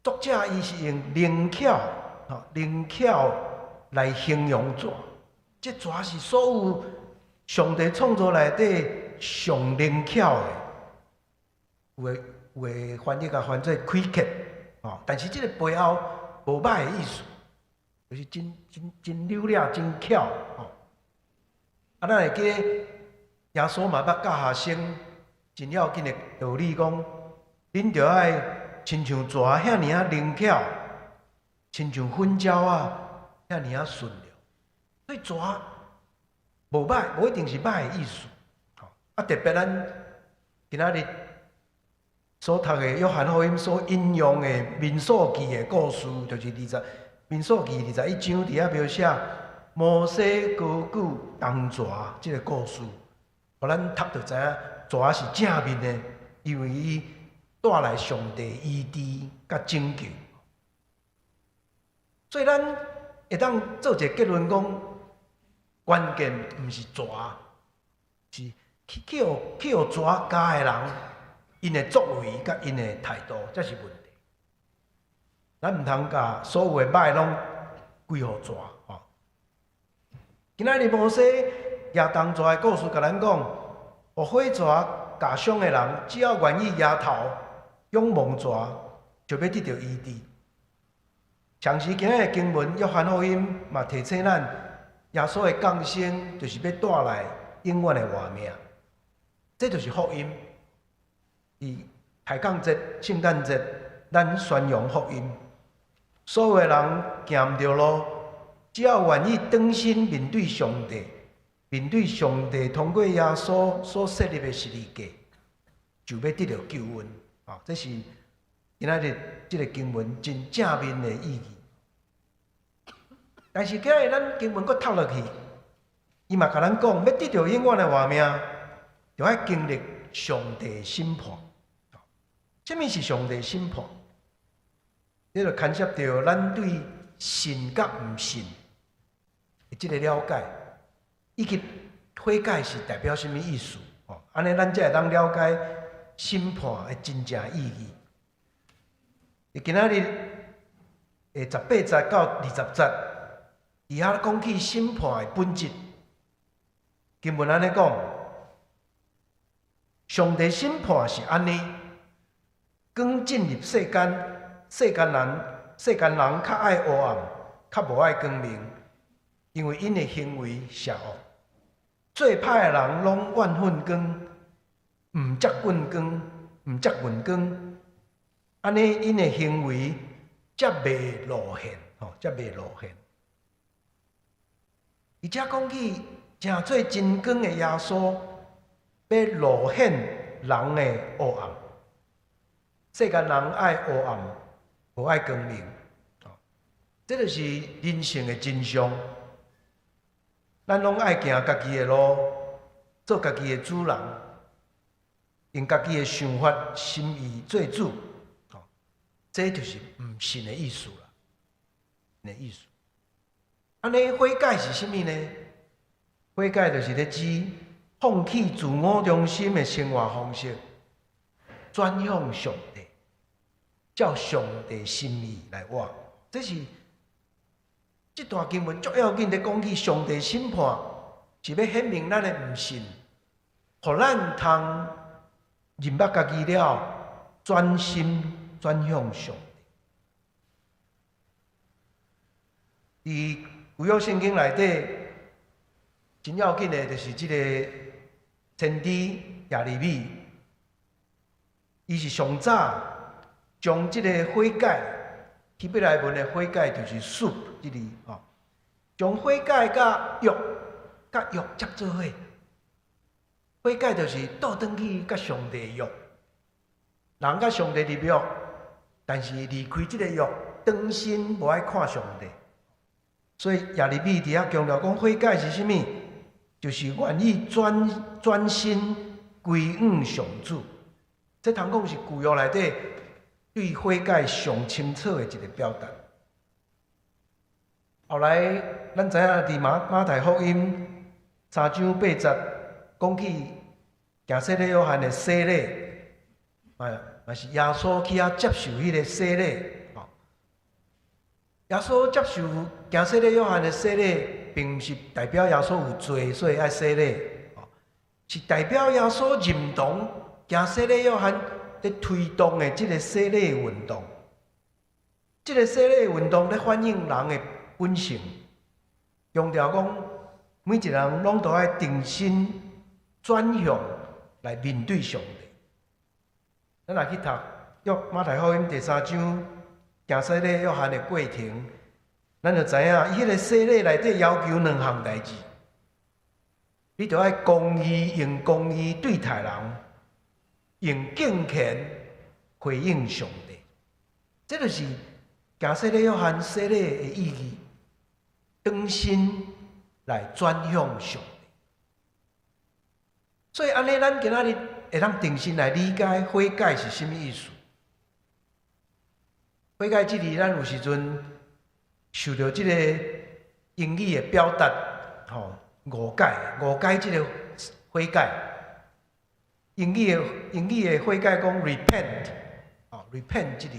作者伊是用靈巧，吼，靈巧來形容蛇，這蛇是所有上帝創造內底上靈巧的，有的翻譯共翻做 quick，吼，但是這个背後無歹的意思，就是真真真溜掠、真巧，吼。啊，咱會記得耶穌嘛捌教學生真要緊的道理，講恁著愛親像蛇遐爾仔靈巧，親像粉鳥仔遐爾仔順良。所以蛇無歹，無一定是歹的意思。啊，特別咱今仔日所讀的約翰福音所引用的民數記的故事，就是民數記21章佇遐描寫摩西高舉銅蛇這个故事，予咱讀著知影蛇是正面的，因為伊帶來上帝醫治佮拯救。所以咱會當做一个結論講，關鍵毋是蛇，是去予蛇咬的人，𪜶的作為佮𪜶的態度，才是問題。咱毋通共所有的歹攏歸予蛇吼。今仔日摩西舉銅蛇的故事，共咱講，予火蛇咬傷的人，只要願意搖頭仰望蛇，就欲得著醫治。同時，今仔日經文約翰福音嘛提醒咱，耶穌的降生就是欲帶來永遠的活命，這就是福音。佇大降節、聖誕節，咱宣揚福音，所有的人行毋著路，只要願意轉身面對上帝，面對上帝通過耶穌所設立的十字架，就欲得著救恩。啊，這是今仔日這个經文真正面的意義。但是今日咱經文閣讀落去，伊嘛共咱講，欲得著永遠的活命，就愛經歷上帝審判。啥物是上帝審判？這就牽涉著咱對信佮毋信的這个了解，以及悔改是代表啥物意思？吼，按呢咱才會當了解審判的真正意義。佇今仔日的18節到20節，佇遐講起審判的本質。經文按呢講，上帝審判是按呢，光進入世間，世間人較愛黑暗，較無愛光明，因為𪜶的行為邪惡。做歹的人攏怨恨光，毋接近光，毋接近光，按呢𪜶的行為才袂露現，吼，才袂露現。伊遮講起，成做真光的耶穌，欲露顯人的黑暗。世間人愛黑暗，無愛光明，這就是人性的真相。咱攏愛行家己的路，做家己的主人，用家己的想法、心意做主，這就是毋信的意思啦。的意思。按呢悔改是啥物呢？悔改就是咧指放棄自我中心的生活方式，轉向上帝，照上帝心意來活。這是這段經文足要緊，咧講起上帝審判，是欲顯明咱的毋信，予咱通認捌家己了，轉心轉向上帝。佇舊約聖經內底，真要緊的，就是這個先知耶利米，伊是上早將這个悔改，希伯來文的悔改就是 שוב 這字吼，將悔改佮約佮約接做伙。悔改就是倒轉去佮上帝約，人佮上帝立約，但是離開這个約，轉身無愛看上帝。所以耶利米佇遐強調講悔改是啥物？就是願意轉轉身歸向上主。這通講是舊約內底對悔改上清楚的一个表達。後來咱知影佇馬太福音三章八節講起行洗禮約翰的洗禮，嘛嘛是耶穌去遐接受彼个洗禮。耶穌接受行洗禮約翰的洗禮，並毋是代表耶穌有罪，所以愛洗禮，是代表耶穌認同行洗禮約翰佇推動的這个洗禮運動。這个洗禮運動咧反映人的本性，強調講每一个人攏都愛重新轉向來面對上帝。咱來去讀約馬太福音第三章。行洗禮約翰的過程，咱就知影，伊彼个洗禮內底要求兩項代誌，你著愛公義，用公義對待人，用敬虔回應上帝。這就是行洗禮約翰洗禮的意義，轉身來轉向上帝。所以按呢，咱今仔日會當重新來理解悔改是啥物意思。悔改這字，咱有時陣受著這个英語的表達，吼誤解，誤解這个悔改。英語的悔改講 repent，哦，repent 這字。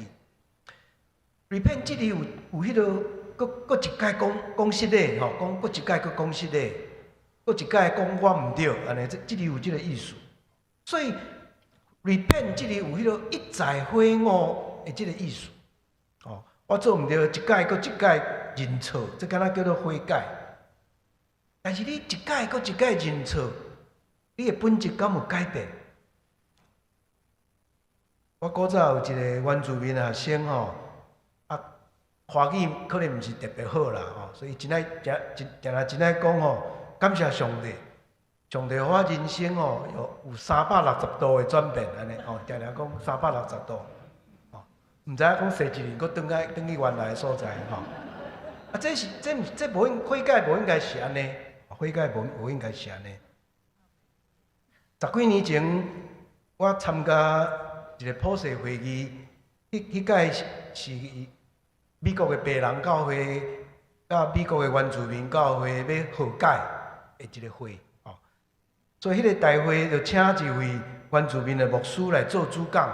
repent 這字有彼個，閣閣一擺講講失禮吼，講閣一擺閣講失禮，閣一擺講我毋對，按呢，這這字有這個意思。所以 repent 這字有彼個一再悔悟的這個意思。哦，我做毋對，一擺閣一擺認錯，這敢若叫做悔改。但是你一擺閣一擺認錯，你的本質敢有改變？我古早有一個原住民學生吼，啊，華語可能毋是特別好啦吼，所以真愛真真定定真愛講吼，感謝上帝，上帝予我人生吼有360度的轉變按呢吼，定定講三百六十度，吼，毋知影講踅一輪，閣轉來轉去原來的所在吼。啊，這是這毋這無應悔改無應該是按呢，悔改無無應該是按呢。十幾年前，我參加一個普世會議，彼彼屆是美國的白人教會佮美國的原住民教會欲和解的一個會，吼。所以彼個大會就請一位原住民的牧師來做主講，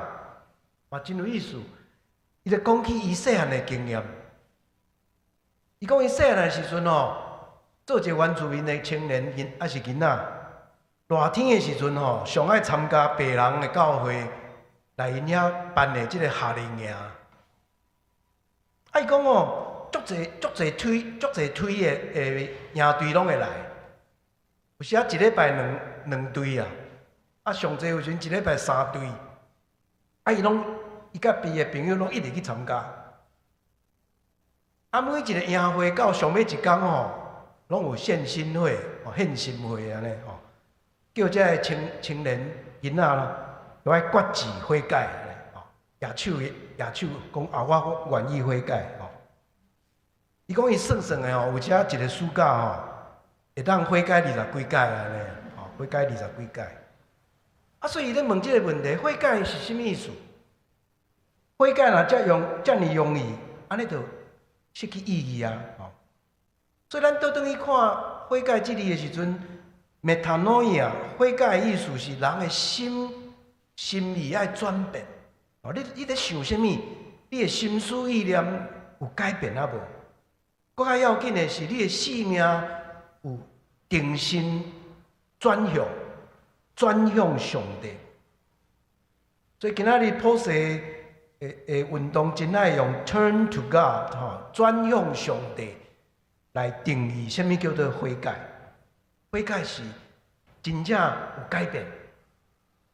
嘛真有意思。伊就講起伊細漢的經驗。伊講伊細漢的時陣吼，做一個原住民的青年囡，抑是囡仔，熱天的時陣吼，上愛參加白人的教會來𪜶遐辦的這個夏令營。啊，伊講哦，足濟足濟隊足濟隊的的營隊攏會來，有時仔一禮拜兩兩隊啊，啊上濟有時陣一禮拜三隊，啊伊攏伊佮伊的朋友攏一直去參加。啊，每一個營會到上尾一工吼，攏有獻心會、獻心會按呢吼，叫這个青青年囡仔咯，都愛決志悔改吼，舉手舉手講啊，我願意悔改吼。伊講伊算算的吼，有遮一個暑假吼，會當悔改二十幾擺按呢，吼，悔改二十幾擺。啊，所以伊咧問這個問題，悔改是啥物意思？悔改若遮容遮爾容易，按呢就失去意義啊！吼，所以咱倒轉去看悔改這字的時陣，metanoia 悔改的意思是人的心心意愛轉變。哦，你你咧想啥物？你的心思意念有改變啊無？閣較要緊的是，你的生命有重新轉向，轉向上帝。所以今仔日普世的的運動真愛用 turn to God 吼，轉向上帝來定義啥物叫做悔改。悔改是真正有改變，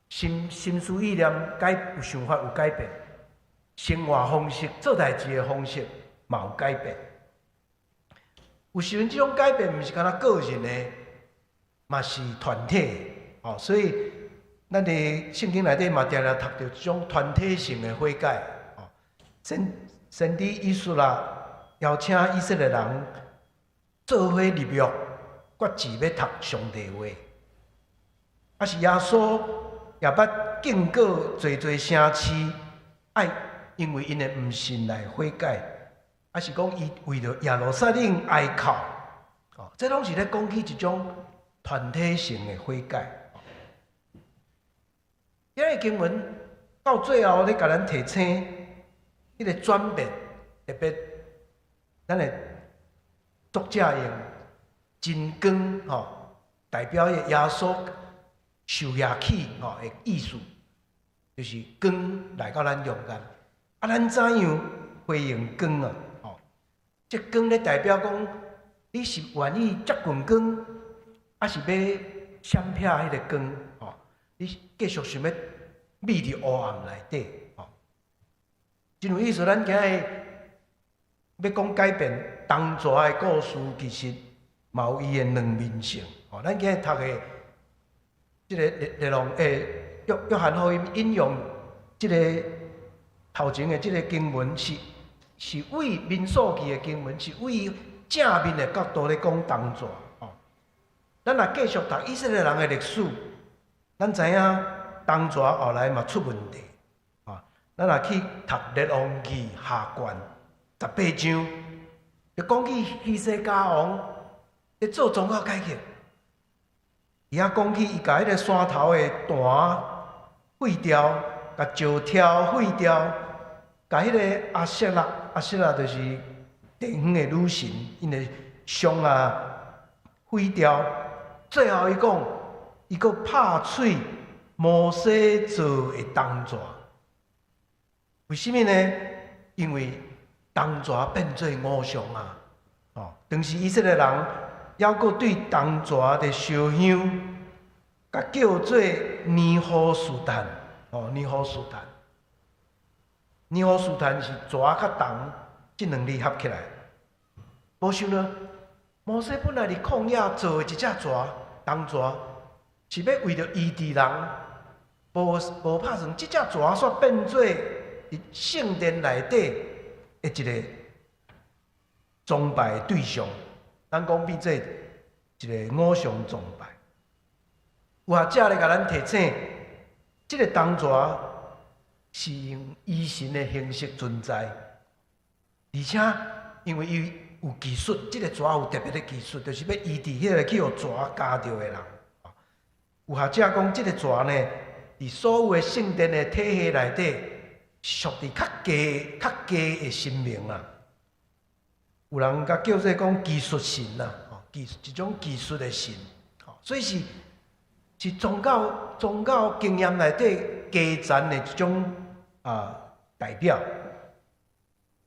心心思意念改有想法有改變，生活方式做代誌的方式嘛有改變。有時陣這種改變毋是干焦個人的，嘛是團體的。哦，所以咱佇聖經內底嘛，定定讀著這種團體性的悔改。哦，先先知以斯拉邀請以色列人做伙立約，決志欲讀上帝話。啊是耶穌也捌警告濟濟城市，愛因為𪜶的毋信來悔改，啊是講伊為著耶路撒冷哀哭。哦，這攏是咧講起一種團體性的悔改。今日經文到最後咧，共咱提醒，彼個轉變，特別咱的作者用真光吼，代表彼個耶穌受壓起吼的意思，就是光來到咱中間。啊，咱怎樣回應光啊？吼，這光咧代表講，你是願意接近光，抑是欲閃避彼个光？吼，你繼續想欲覕佇黑暗內底？吼，真有意思。咱今日欲講改變銅蛇的故事，其實嘛有伊的兩面性。吼，咱今日讀的這个內容，約約翰福音引用這个頭前的這个經文是是為民數記的經文，是為正面的角度咧講銅蛇。吼，咱若繼續讀以色列人的歷史，咱知影銅蛇後來嘛出問題。啊，咱若去讀列王紀下卷18章，就講起希西家王咧做宗教改革，伊遐講起伊共彼个山頭的壇廢掉，共石柱廢掉，共彼个亞舍拉，亞舍拉就是地方的女神，𪜶的像啊毀掉。最後伊講，伊閣拍碎摩西做的銅蛇。為啥物呢？因為銅蛇變做偶像啊！哦，當時以色列人猶閣對銅蛇佇燒香，共叫做尼戶書壇。哦，尼戶書壇，尼戶書壇是蛇佮銅這兩字合起來。無想到摩西本來佇曠野做的一隻蛇，銅蛇，是欲為著醫治人，無無拍算，這隻蛇煞變做佇聖殿內底的一個崇拜對象，咱講變做一個偶像崇拜。有學者咧共咱提醒，這個銅蛇是用醫神的形式存在，而且因為伊有技術，這個蛇有特別的技術，就是欲醫治彼個去予蛇咬著的人。有學者講，這個蛇呢，佇所有的聖殿的體系內底，屬佇較低、較低的神明啊。有人共叫做講技術神啊，技一種技術的神，所以是是宗教宗教經驗內底低層的一種啊代表。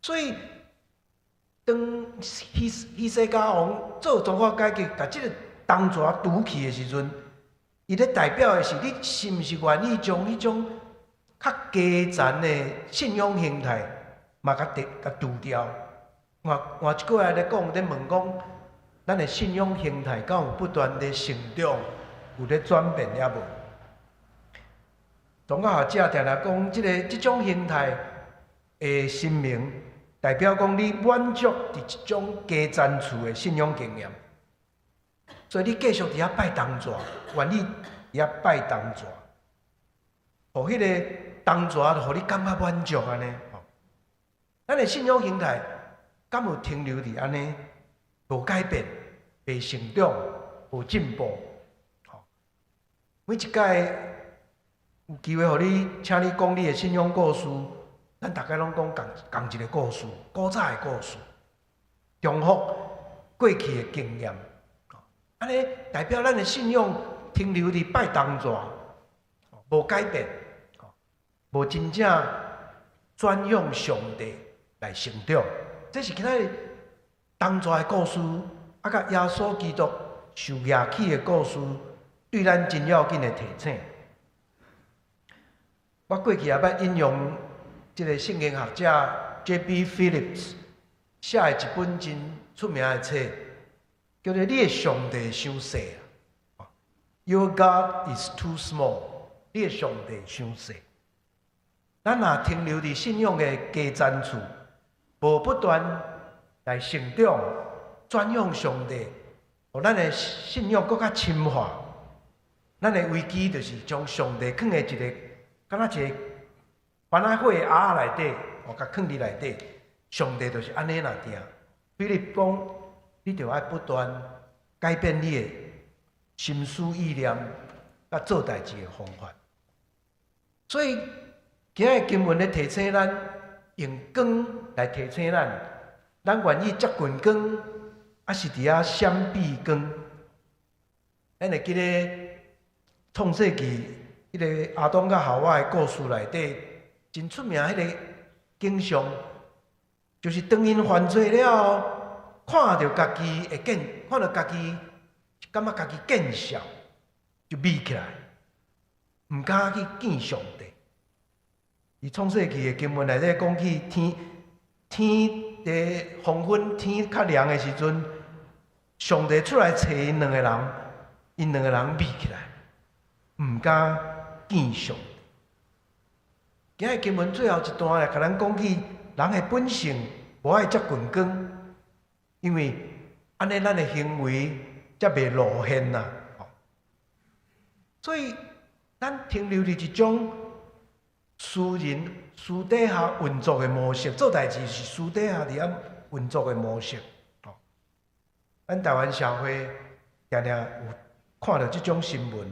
所以當希希西家王做宗教改革，共這個銅蛇除去的時陣，伊咧代表的是你是毋是願意將彼種較低層的信仰形態嘛共共除掉？換換一句話來講，咧問講，咱的信仰形態敢有不斷咧成長，有咧轉變抑無？宗教學者定定講，這个這種形態的神明，代表講你滿足佇這種低層次的信仰經驗，所以你繼續佇遐拜銅蛇，願意佇遐拜銅蛇，予彼个銅蛇就予你感覺滿足按呢。咱的信仰形態敢有停留佇按呢，無改變、袂成長、無進步。每一擺有機會予你，請你講你的信仰故事，咱逐家攏講仝仝一个故事，古早的故事，重複過去的經驗。按呢代表咱的信仰停留佇拜銅蛇，無改變，無真正轉向上帝來成長。這是今仔日銅蛇的故事，啊，佮耶穌基督受舉起的故事，對咱真要緊的提醒。我過去也捌引用這个聖經學者 J.B. Phillips 寫的一本真出名的冊，叫做《你的上帝傷細》啊，Your God is too small。你的上帝傷細。咱若停留佇信仰的低層次，無不斷來成長、轉向上帝，予咱的信仰閣較深化。咱的危機就是將上帝囥佇一个，敢若一个番仔火的盒仔內底，予共囥佇內底。上帝就是按呢爾定。比如講，你著愛不斷改變你的心思意念，佮做代誌的方法。所以，今仔日經文咧提醒咱，用光來提醒咱，咱願意接近光，抑是佇遐閃避光？咱會記得創世記彼个亞當佮夏娃的故事內底，真出名彼个景象，就是當𪜶犯罪了後，看著家己會見，看著家己感覺家己見笑，就覕起來，毋敢去見上帝。佇創世記的經文內底講起天天佇黃昏天較涼的時陣，上帝出來揣𪜶兩个人，𪜶兩个人覕起來，毋敢見上帝。今仔日經文最後一段來共咱講起人的本性無愛接近光，因為按呢咱的行為才袂露現啊。所以咱停留佇一種私人私底下運作的模式，做代誌是私底下佇遐運作的模式。咱台灣社會定定有看著這種新聞，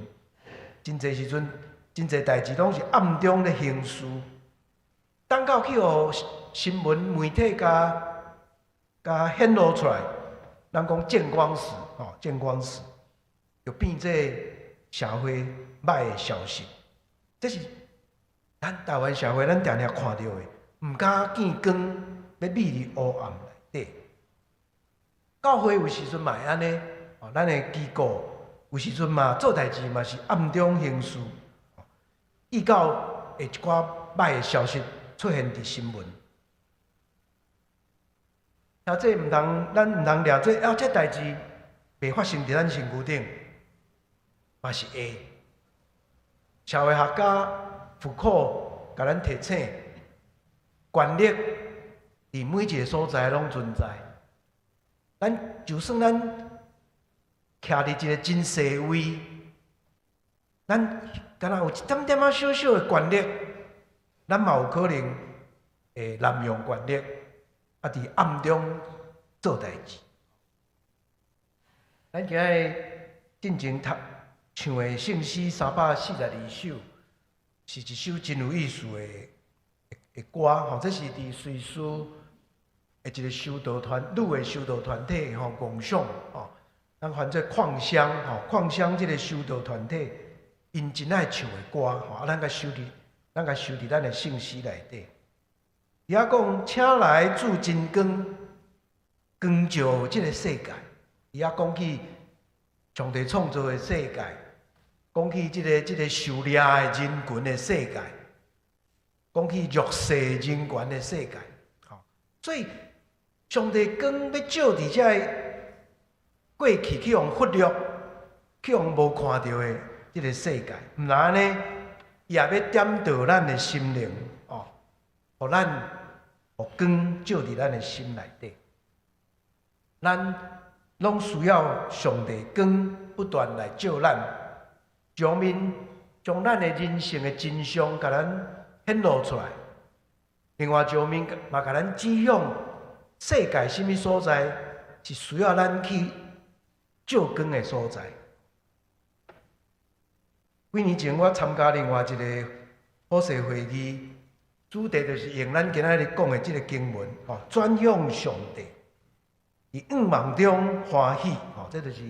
真濟時陣，真濟代誌攏是暗中咧行事，等到去予新聞媒體共共顯露出來，咱講見光死，吼，見光死，就變做社會䆀的消息。這是咱台灣社會，咱定定看著的，毋敢見光，欲秘佇烏暗內底。教會有時陣嘛會按呢，哦，咱的機構有時陣嘛做代誌嘛是暗中行事，以到會一寡䆀的消息出現佇新聞。啊，這毋通，咱毋通掠做，啊，這代誌袂發生佇咱身軀頂，嘛是會。社會學家傅柯共咱提醒，權力佇每一个所在攏存在。咱就算咱徛佇一个真細位，咱敢若有一點點仔小小的權力，咱嘛有可能會濫用權力，啊，佇暗中做代誌。咱今日進前讀唱的聖詩342首，是一首真有意思的歌吼。這是佇瑞士的一个修道團女的修道團體吼，共享吼，咱翻做礦鄉吼，礦鄉這个修道團體，𪜶真愛唱的歌吼，啊，咱共收佇咱的聖詩內底。伊遐講，請來主真光，光照這个世界。伊遐講起上帝創造的世界，講起這个受掠的人群的世界，講起弱勢人群的世界。吼，所以上帝光欲照佇這个過去去予忽略、去予無看著的這个世界，毋但按呢，伊也欲點著咱的心靈，哦，予咱予光照佇咱的心內底。咱攏需要上帝光不斷來照咱，一方面將咱的人生的真相共咱顯露出來，另外一方面嘛共咱指向世界啥物所在是需要咱去照光的所在。幾年前我參加另外一个普世會議，主題就是用咱今仔日講的這个經文，吼，轉向上帝，佇向望中歡喜，吼，這就是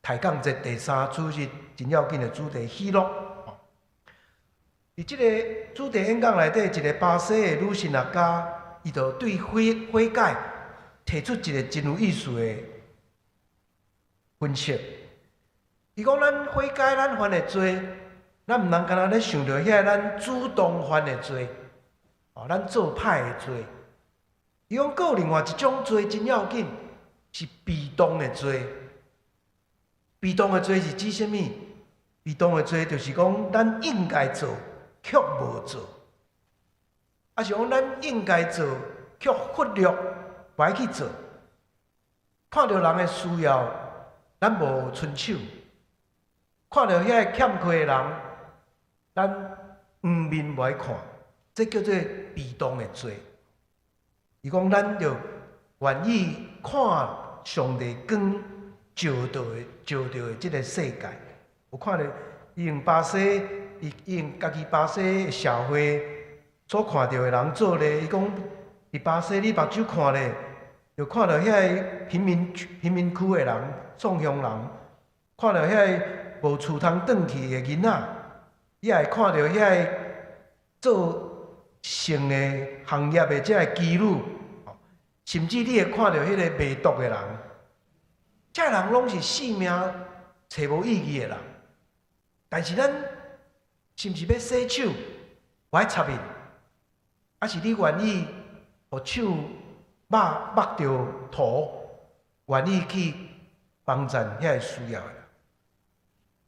抬槓節第三主日真要緊的主題，喜樂。佇這个主題演講內底，一个巴西的女神學家，伊就對悔改提出一个真有意思的分析。伊講咱悔改，咱犯的罪，咱毋通干焦咧想著遐咱主動犯的罪，哦，咱做歹的罪。伊講閣有另外一種罪真要緊，是被動的罪。被動的罪是指啥物？被動的罪就是講咱應該做，卻無做；抑是講咱應該做，卻忽略，無愛去做。看著人的需要，咱無伸手；看著遐个欠缺的人，咱黃面無愛看。這叫做被動的罪。伊講咱著願意看上帝光照著的照著的這个世界。有看著伊用巴西，伊用家己巴西的社會所看著的人做例，伊講佇巴西你目睭看咧，就看著遐个貧民區的人、創鄉人，看著遐个無厝通轉去的囡仔，你也會看著遐个做性的行業的這个妓女，甚至你會看著彼个賣毒的人，這人攏是性命揣無意義的人。但是咱是毋是欲洗手，無愛插伊？抑是你願意予手抹著塗，願意去幫贊遐个需要的人？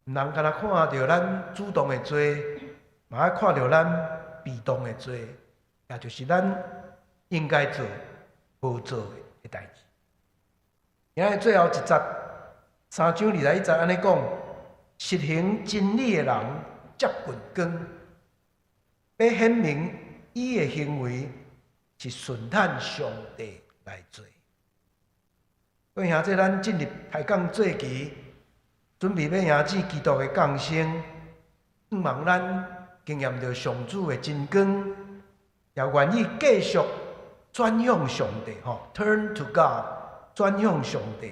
毋通干焦看著咱主動的罪，嘛愛看著咱被動的罪，也就是咱應該做無做的代誌。今日最後一節，3章21節按呢講：實行真理的人接近光，欲顯明伊的行為是順趁上帝來做。各位兄弟，咱進入開講節期，準備欲迎接基督的降生，向望咱經驗著上主的真光，也願意繼續轉向上帝，吼，turn to God，轉向上帝，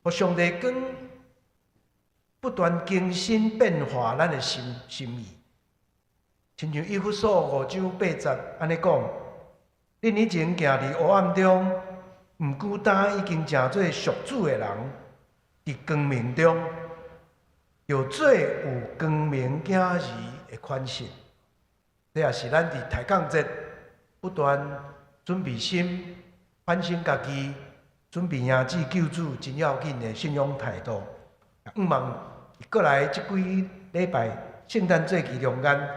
予上帝光不斷更新變化咱的心心意。親像以弗所五章八節按呢講：恁以前行佇黑暗中，毋過今已經成做屬主的人，佇光明中，著做有光明囝兒的款式。這也是咱佇抬槓節不斷準備心、反省家己、準備迎接救主真要緊的信仰態度。向望過來這幾禮拜聖誕節期中間，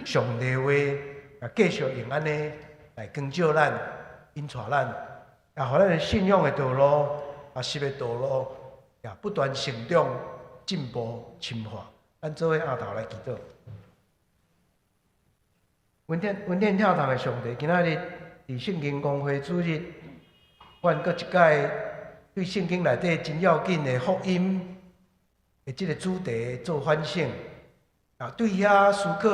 上帝話也繼續用按呢來光照咱、引帶咱，也予咱的信仰的道路、學習的道路，也不斷成長、進步、深化。咱做伙徛頭來祈禱。恩典恩典疼痛的上帝，今仔日佇聖經公會主日，阮閣一擺對聖經內底真要緊的福音的這个主題做反省。啊，對遐思考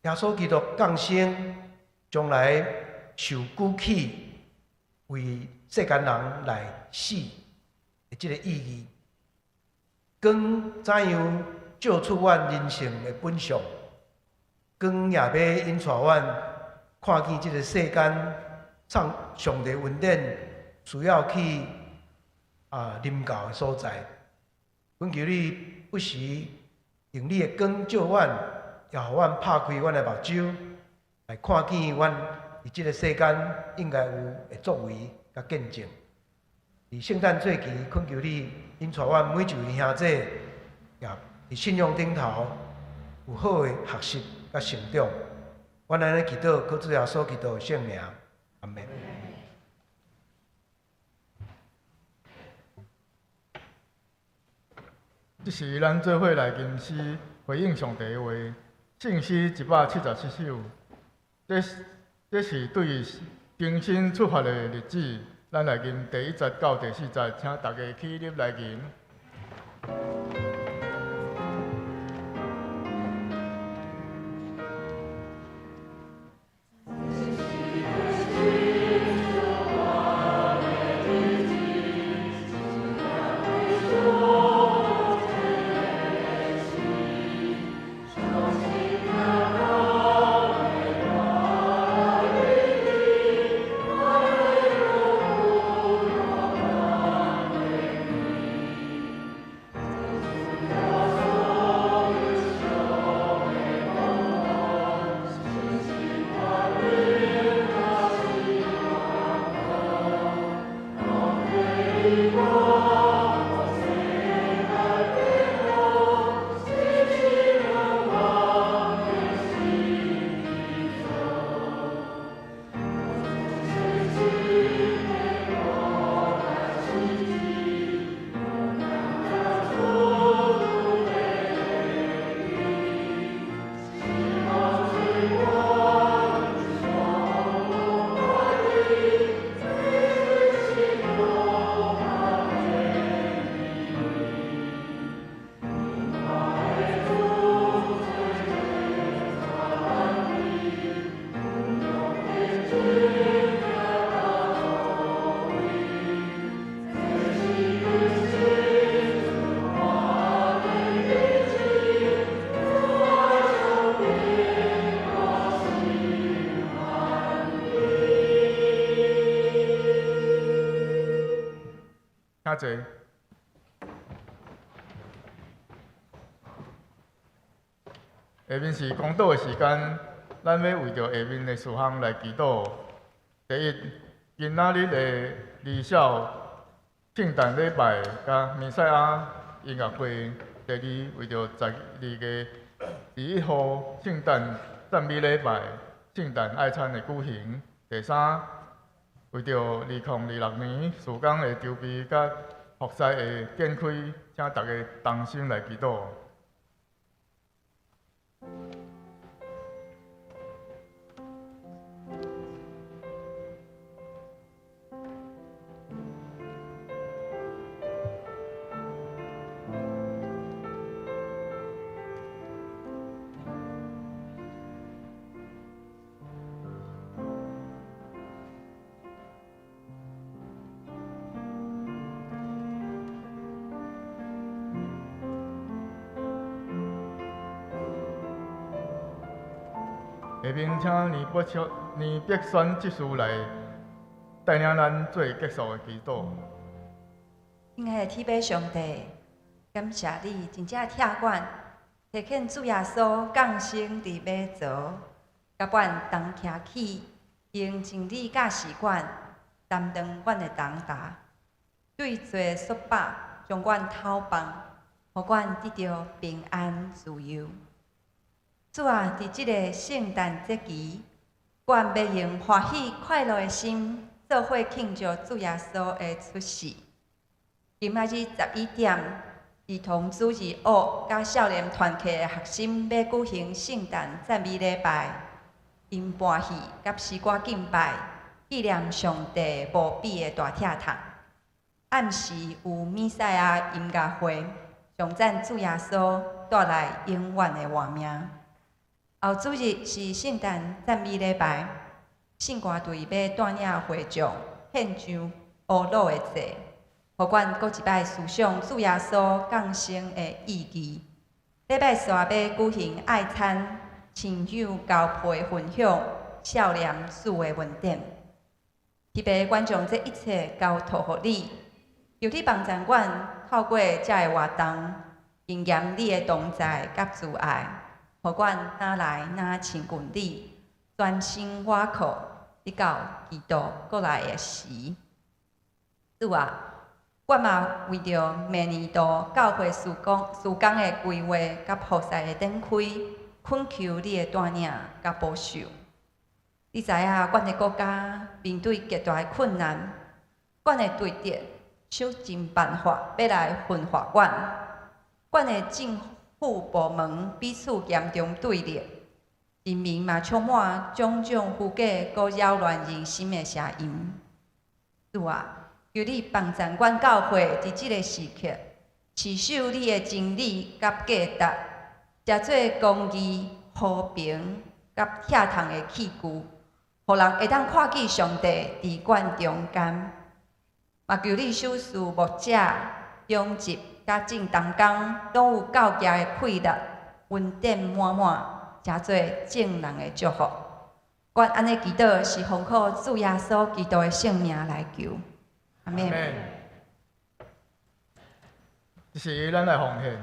耶穌基督降生，將來受舉起，為世間人來死的這个意義，光怎樣照出阮人性的本相？光也欲引帶阮看見這个世間上上帝恩典需要去臨到的所在。懇求你不時用你的光照阮，也予阮拍開阮的目睭，來看見阮佇這个世間應該有的作為佮見證。佇聖誕節期，懇求你引帶阮每一位兄弟，也佇信仰頂頭有好的學習佮成長。阮按呢祈禱，靠主耶穌基督的聖名，阿們。
這時，咱做伙來吟詩回應上帝的話，聖詩177首。這這是對重新出發的日子，咱來吟第一節到第四節，請大家起立來吟。請坐。下面是講道的時間，咱欲為著下面的事項來祈禱。第一，今仔日的離小聖誕禮拜佮彌賽亞音樂會。第二，為著12月21號聖誕讚美禮拜、聖誕愛餐的舉行。第三，為著2026年事工的籌備佮服侍的展開，請大家同心來祈禱。下面请林伯秋、林碧选执事来带领咱做结束的祈祷。
亲爱的天父上帝，感谢你真正疼阮，差遣主耶稣降生佇馬槽，佮阮同徛起，用真理教示阮，担當阮的重擔，對罪束縛，將阮偷放，予阮得著平安自由。主啊，佇這个聖誕節期，阮欲用歡喜快樂的心，做伙慶祝主耶穌的出世。今仔日11點，兒童主日學佮少年團契的學生欲舉行聖誕讚美禮拜，𪜶伴戲佮詩歌敬拜，紀念上帝無比的大疼痛。暗時有彌賽亞音樂會，頌讚主耶穌帶來永遠的活命。後主日是聖誕讚美禮拜，聖歌隊欲帶領會眾獻上烏魯的祭，予阮閣一擺思想主耶穌降生的意義。禮拜四欲舉行愛餐、親友交陪分享、少年主的恩典。特別阮將這一切交託予你，求你幫助阮透過這个活動，經驗你的同在佮慈愛，予阮若來若親近你，專心倚靠，直到基督閣來的時。主啊，我嘛為著明年度教會事工事工的規劃佮服侍的展開，懇求你的帶領佮保守。你知影，阮的國家面對極大的困難，阮的對敵想盡辦法欲來分化阮，阮的政府部門彼此嚴重對立，人民嘛充滿種種虛假、閣擾亂人心的聲音。主啊，求你幫助阮教會佇這个時刻，持守你的真理佮價值，成做公義、和平佮疼痛的器具，予人會當看見上帝佇阮中間。嘛求你賞賜牧者、長執佮眾同工，攏有教業的氣力，恩典滿滿，成做眾人的祝福。阮按呢祈禱，是奉靠主耶穌基督的聖名來求。阿們。
這時咱來奉獻。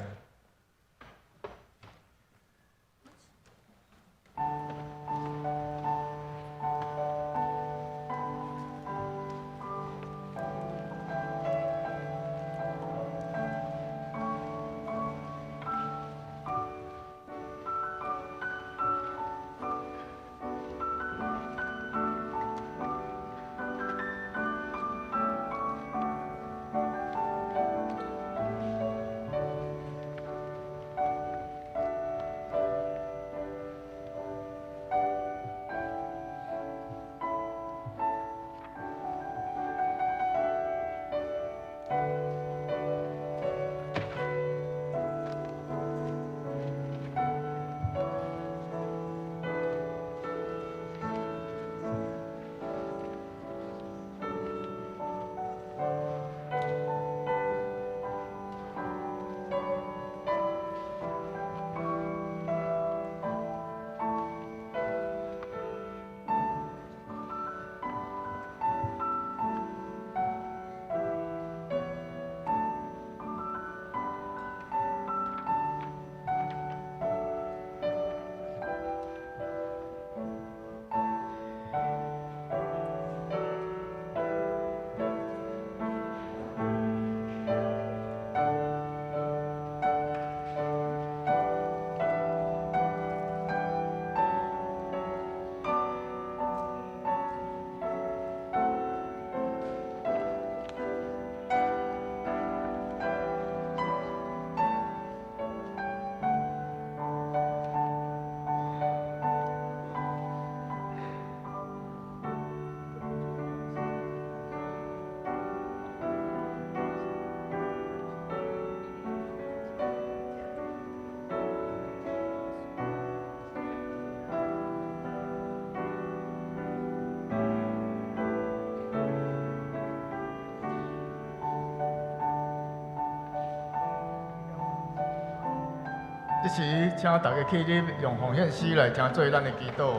這時，請大家起立，用奉獻詩來成做咱的祈禱。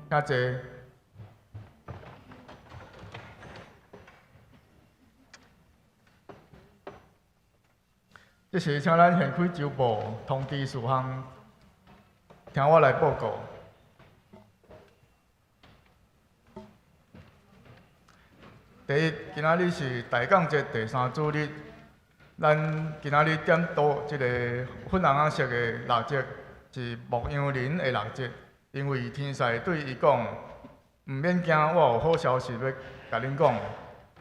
請坐。這時，請咱掀開週報通知事項，聽我來報告。第一，今仔日是大港節第三主日，咱今仔日點燈這個粉紅仔色的蠟燭，是牧羊人的蠟燭。因為天使對伊講，毋免驚，我有好消息欲共恁講。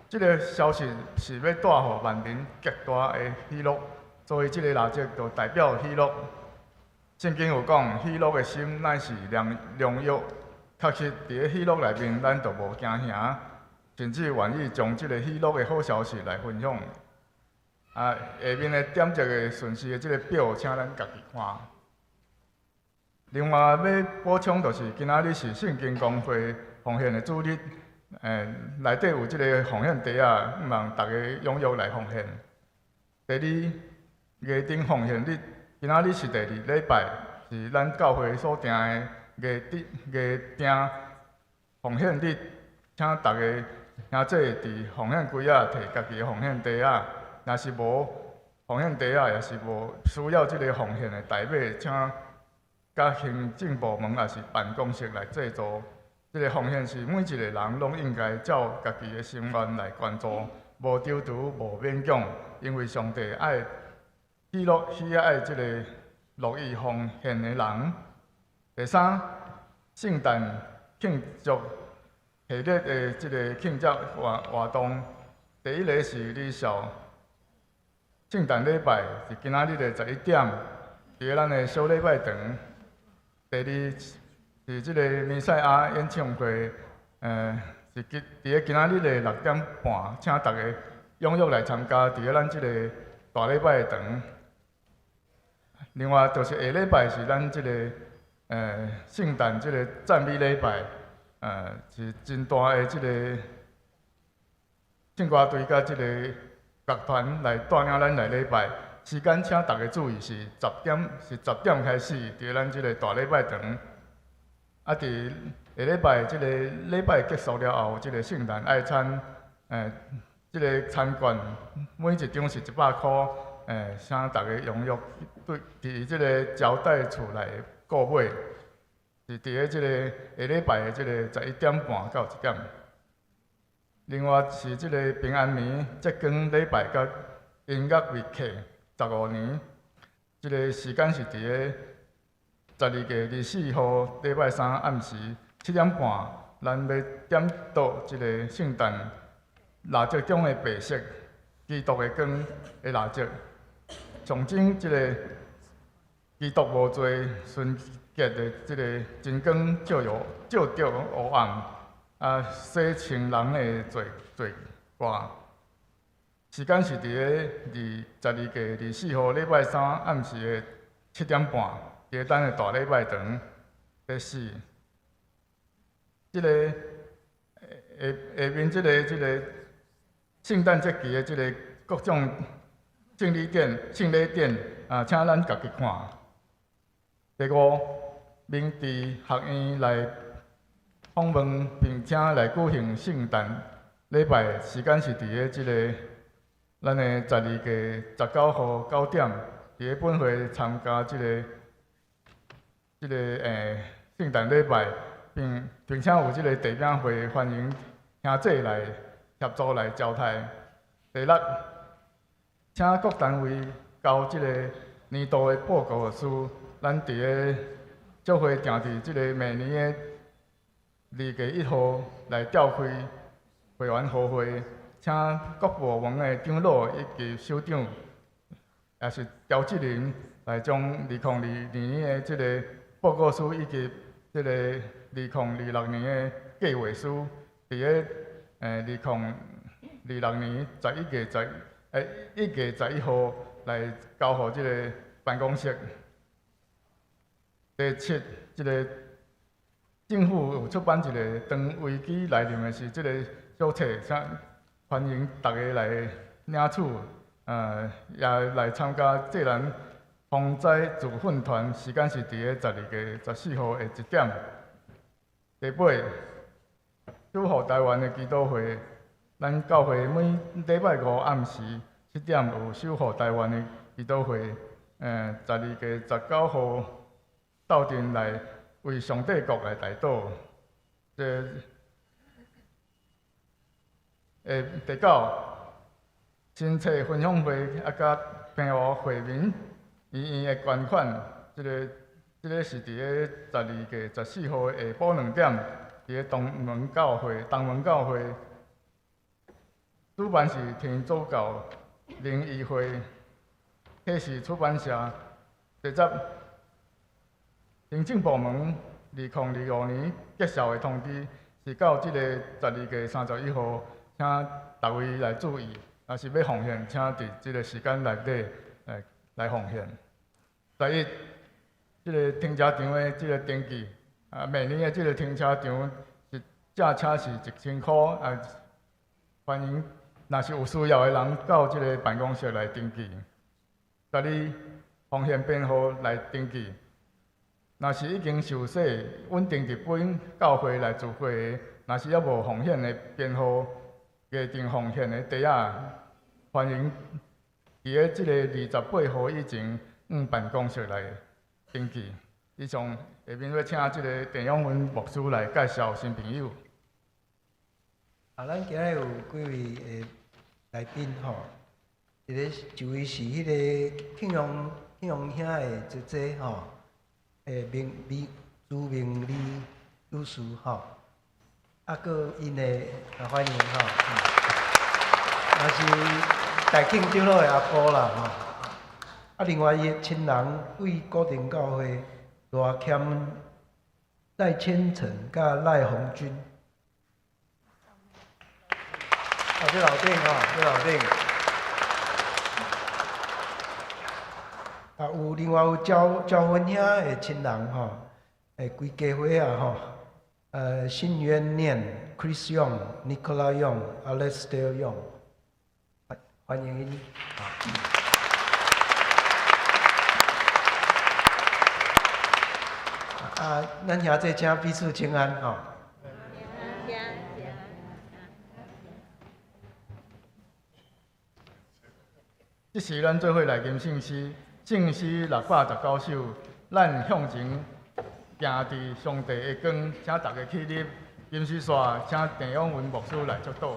這个消息是欲帶予萬民極大的喜樂，所以這个蠟燭就代表喜樂。聖經有講，喜樂的心乃是良藥。確實，佇咧喜樂內面，咱就無驚嚇，甚至願意將這个喜樂的好消息來分享。啊，下面的點一个順序的這个表，請咱家己看。另外，欲補充就是，今仔日是聖經公會奉獻的主日，內底有這个奉獻袋仔，希望大家踴躍來奉獻。第二，月頂奉獻日，今仔日是第二禮拜，是咱教會所定的月頂奉獻日，請大家兄弟佇奉獻櫃仔提家己的奉獻袋仔，若是無奉獻袋仔，也是無需要這个奉獻的代碼，請佮行政部門抑是辦公室來製作。這个奉獻是每一个人攏應該照家己的心願來捐助，無躊躇，無勉強，因為上帝愛喜樂喜愛這个樂意奉獻的人。第三，聖誕慶祝系列的這个慶祝活動，第一个是離校聖誕禮拜，是今仔日的11點，佇咧咱的小禮拜堂。第二是這个彌賽亞演唱會，是佇咧今仔日的6點半，請大家踴躍來參加，佇咧咱這个大禮拜堂。另外，就是下禮拜是咱這个聖誕這个讚美禮拜，是真大的這个唱歌隊佮這个樂團來帶領咱來禮拜。時間請大家注意是10點，是10點開始，佇咱這个大禮拜堂。啊，佇下禮拜這个禮拜結束了後，這个聖誕愛餐，這个餐券每一張是100箍，請大家踴躍對佇這个招待處來購買，是佇咧這个下禮拜的這个11點半到1點。另外是這个平安暝節光禮拜佮音樂會客15年，這个時間是佇咧12月24號禮拜三暗時7點半，咱欲點燈這个聖誕蠟燭中的白色基督的光的蠟燭，象徵這个基督無罪純潔的這个真光照耀照著黑暗，啊，洗清人的罪過。時間是佇咧12月24號禮拜三暗時的7點半，佇咧咱的大禮拜堂。第四，這个下面這个聖誕節期的這个各種聖禮典、聖禮典啊，請咱家己看。第五，明治學院來訪問，並且來舉行聖誕禮拜，時間是佇咧這个咱的12月19號9點，佇咧本會參加這個聖誕禮拜，並且有這個地餅會，歡迎兄弟來協助來招待。第六，請各單位交這個年度的報告書，咱佇咧教會定佇這個每年的2月1號來召開會員和會，請各部門的長老以及首長，也是召集人來將2022年的這個報告書以及這個2026年的計劃書，佇咧2026年1月11號來交予這個辦公室。第七，這個政府有出版一個當危機來臨的時，這個小冊，請歡迎大家來領取，也來參加濟南防災自訓團，時間是佇咧12月14號的1點。第八，守護台灣的祈禱會，咱教會每禮拜五暗時7點有守護台灣的祈禱會，12月19號鬥陣來為上帝國來代禱。這第九，新冊分享會啊，佮澎湖惠民醫院的捐款，這個是佇咧12月14號下晡2點，佇咧東門教會，主辦是天主教靈醫會，啟示出版社。第十，行政部門2025年結束的通知是到這個12月31號，請逐位來注意，若是欲奉獻，請佇這個時間內底來奉獻。十一，這個停車場的這個登記，啊，每年的這個停車場是借車是1000箍，啊，歡迎若是有需要的人到這個辦公室來登記。十二，奉獻編號來登記。若是已經受洗、穩定佇本教會來聚會的，若是猶無奉獻的編號，家庭奉獻的袋仔，歡迎佇咧這個28號以前，往辦公室來登記。以上，下面欲請這個鄭永文牧師來介紹新朋友。
啊，咱今日有幾位的來賓吼，一位是彼個慶陽慶陽兄的姐姐吼，明美朱明麗女士吼，啊，閣𪜶的歡迎吼，也是大慶長老的阿姑啦吼，啊，另外伊的親人對古亭教會賴謙賴千成佮賴紅軍，啊，這樓頂吼，這樓頂。啊，有另外有焦焦芬兄的親人吼，規家伙仔吼，新元念、Chris Young、Nicola Young、Alastair Young，歡迎𪜶。啊，咱兄弟請彼此請安吼。
這時，咱做伙來吟聖詩，聖詩619首，咱向前行佇上帝的光，請大家起立。吟詩煞，請鄭永文牧師來祝禱。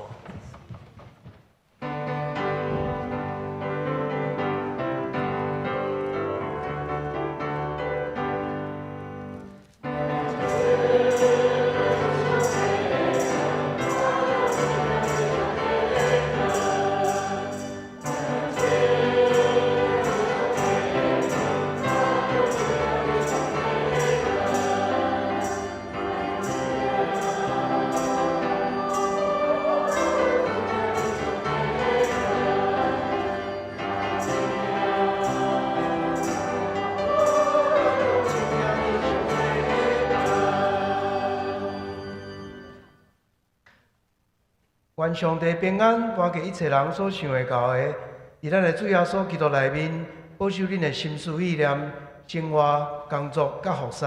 願上帝平安，大過一切人所想會到的，佇咱的主耶穌基督內面，保守恁的心思意念、生活、工作佮服侍，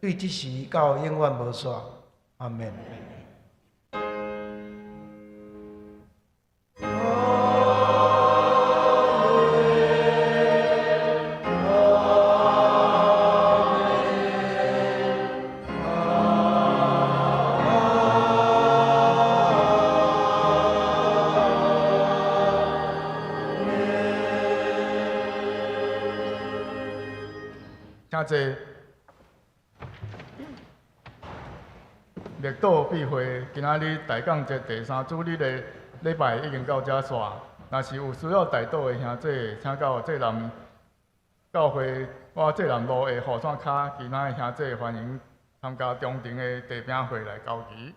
對這時到永遠無煞。阿們。
請坐。默禱必會，今仔日大降節第三主日的禮拜已經到遮煞。若是有需要代禱的兄弟，請到濟南教會我濟南路的雨傘跤，其他的兄弟歡迎參加中庭的地餅會來交旗。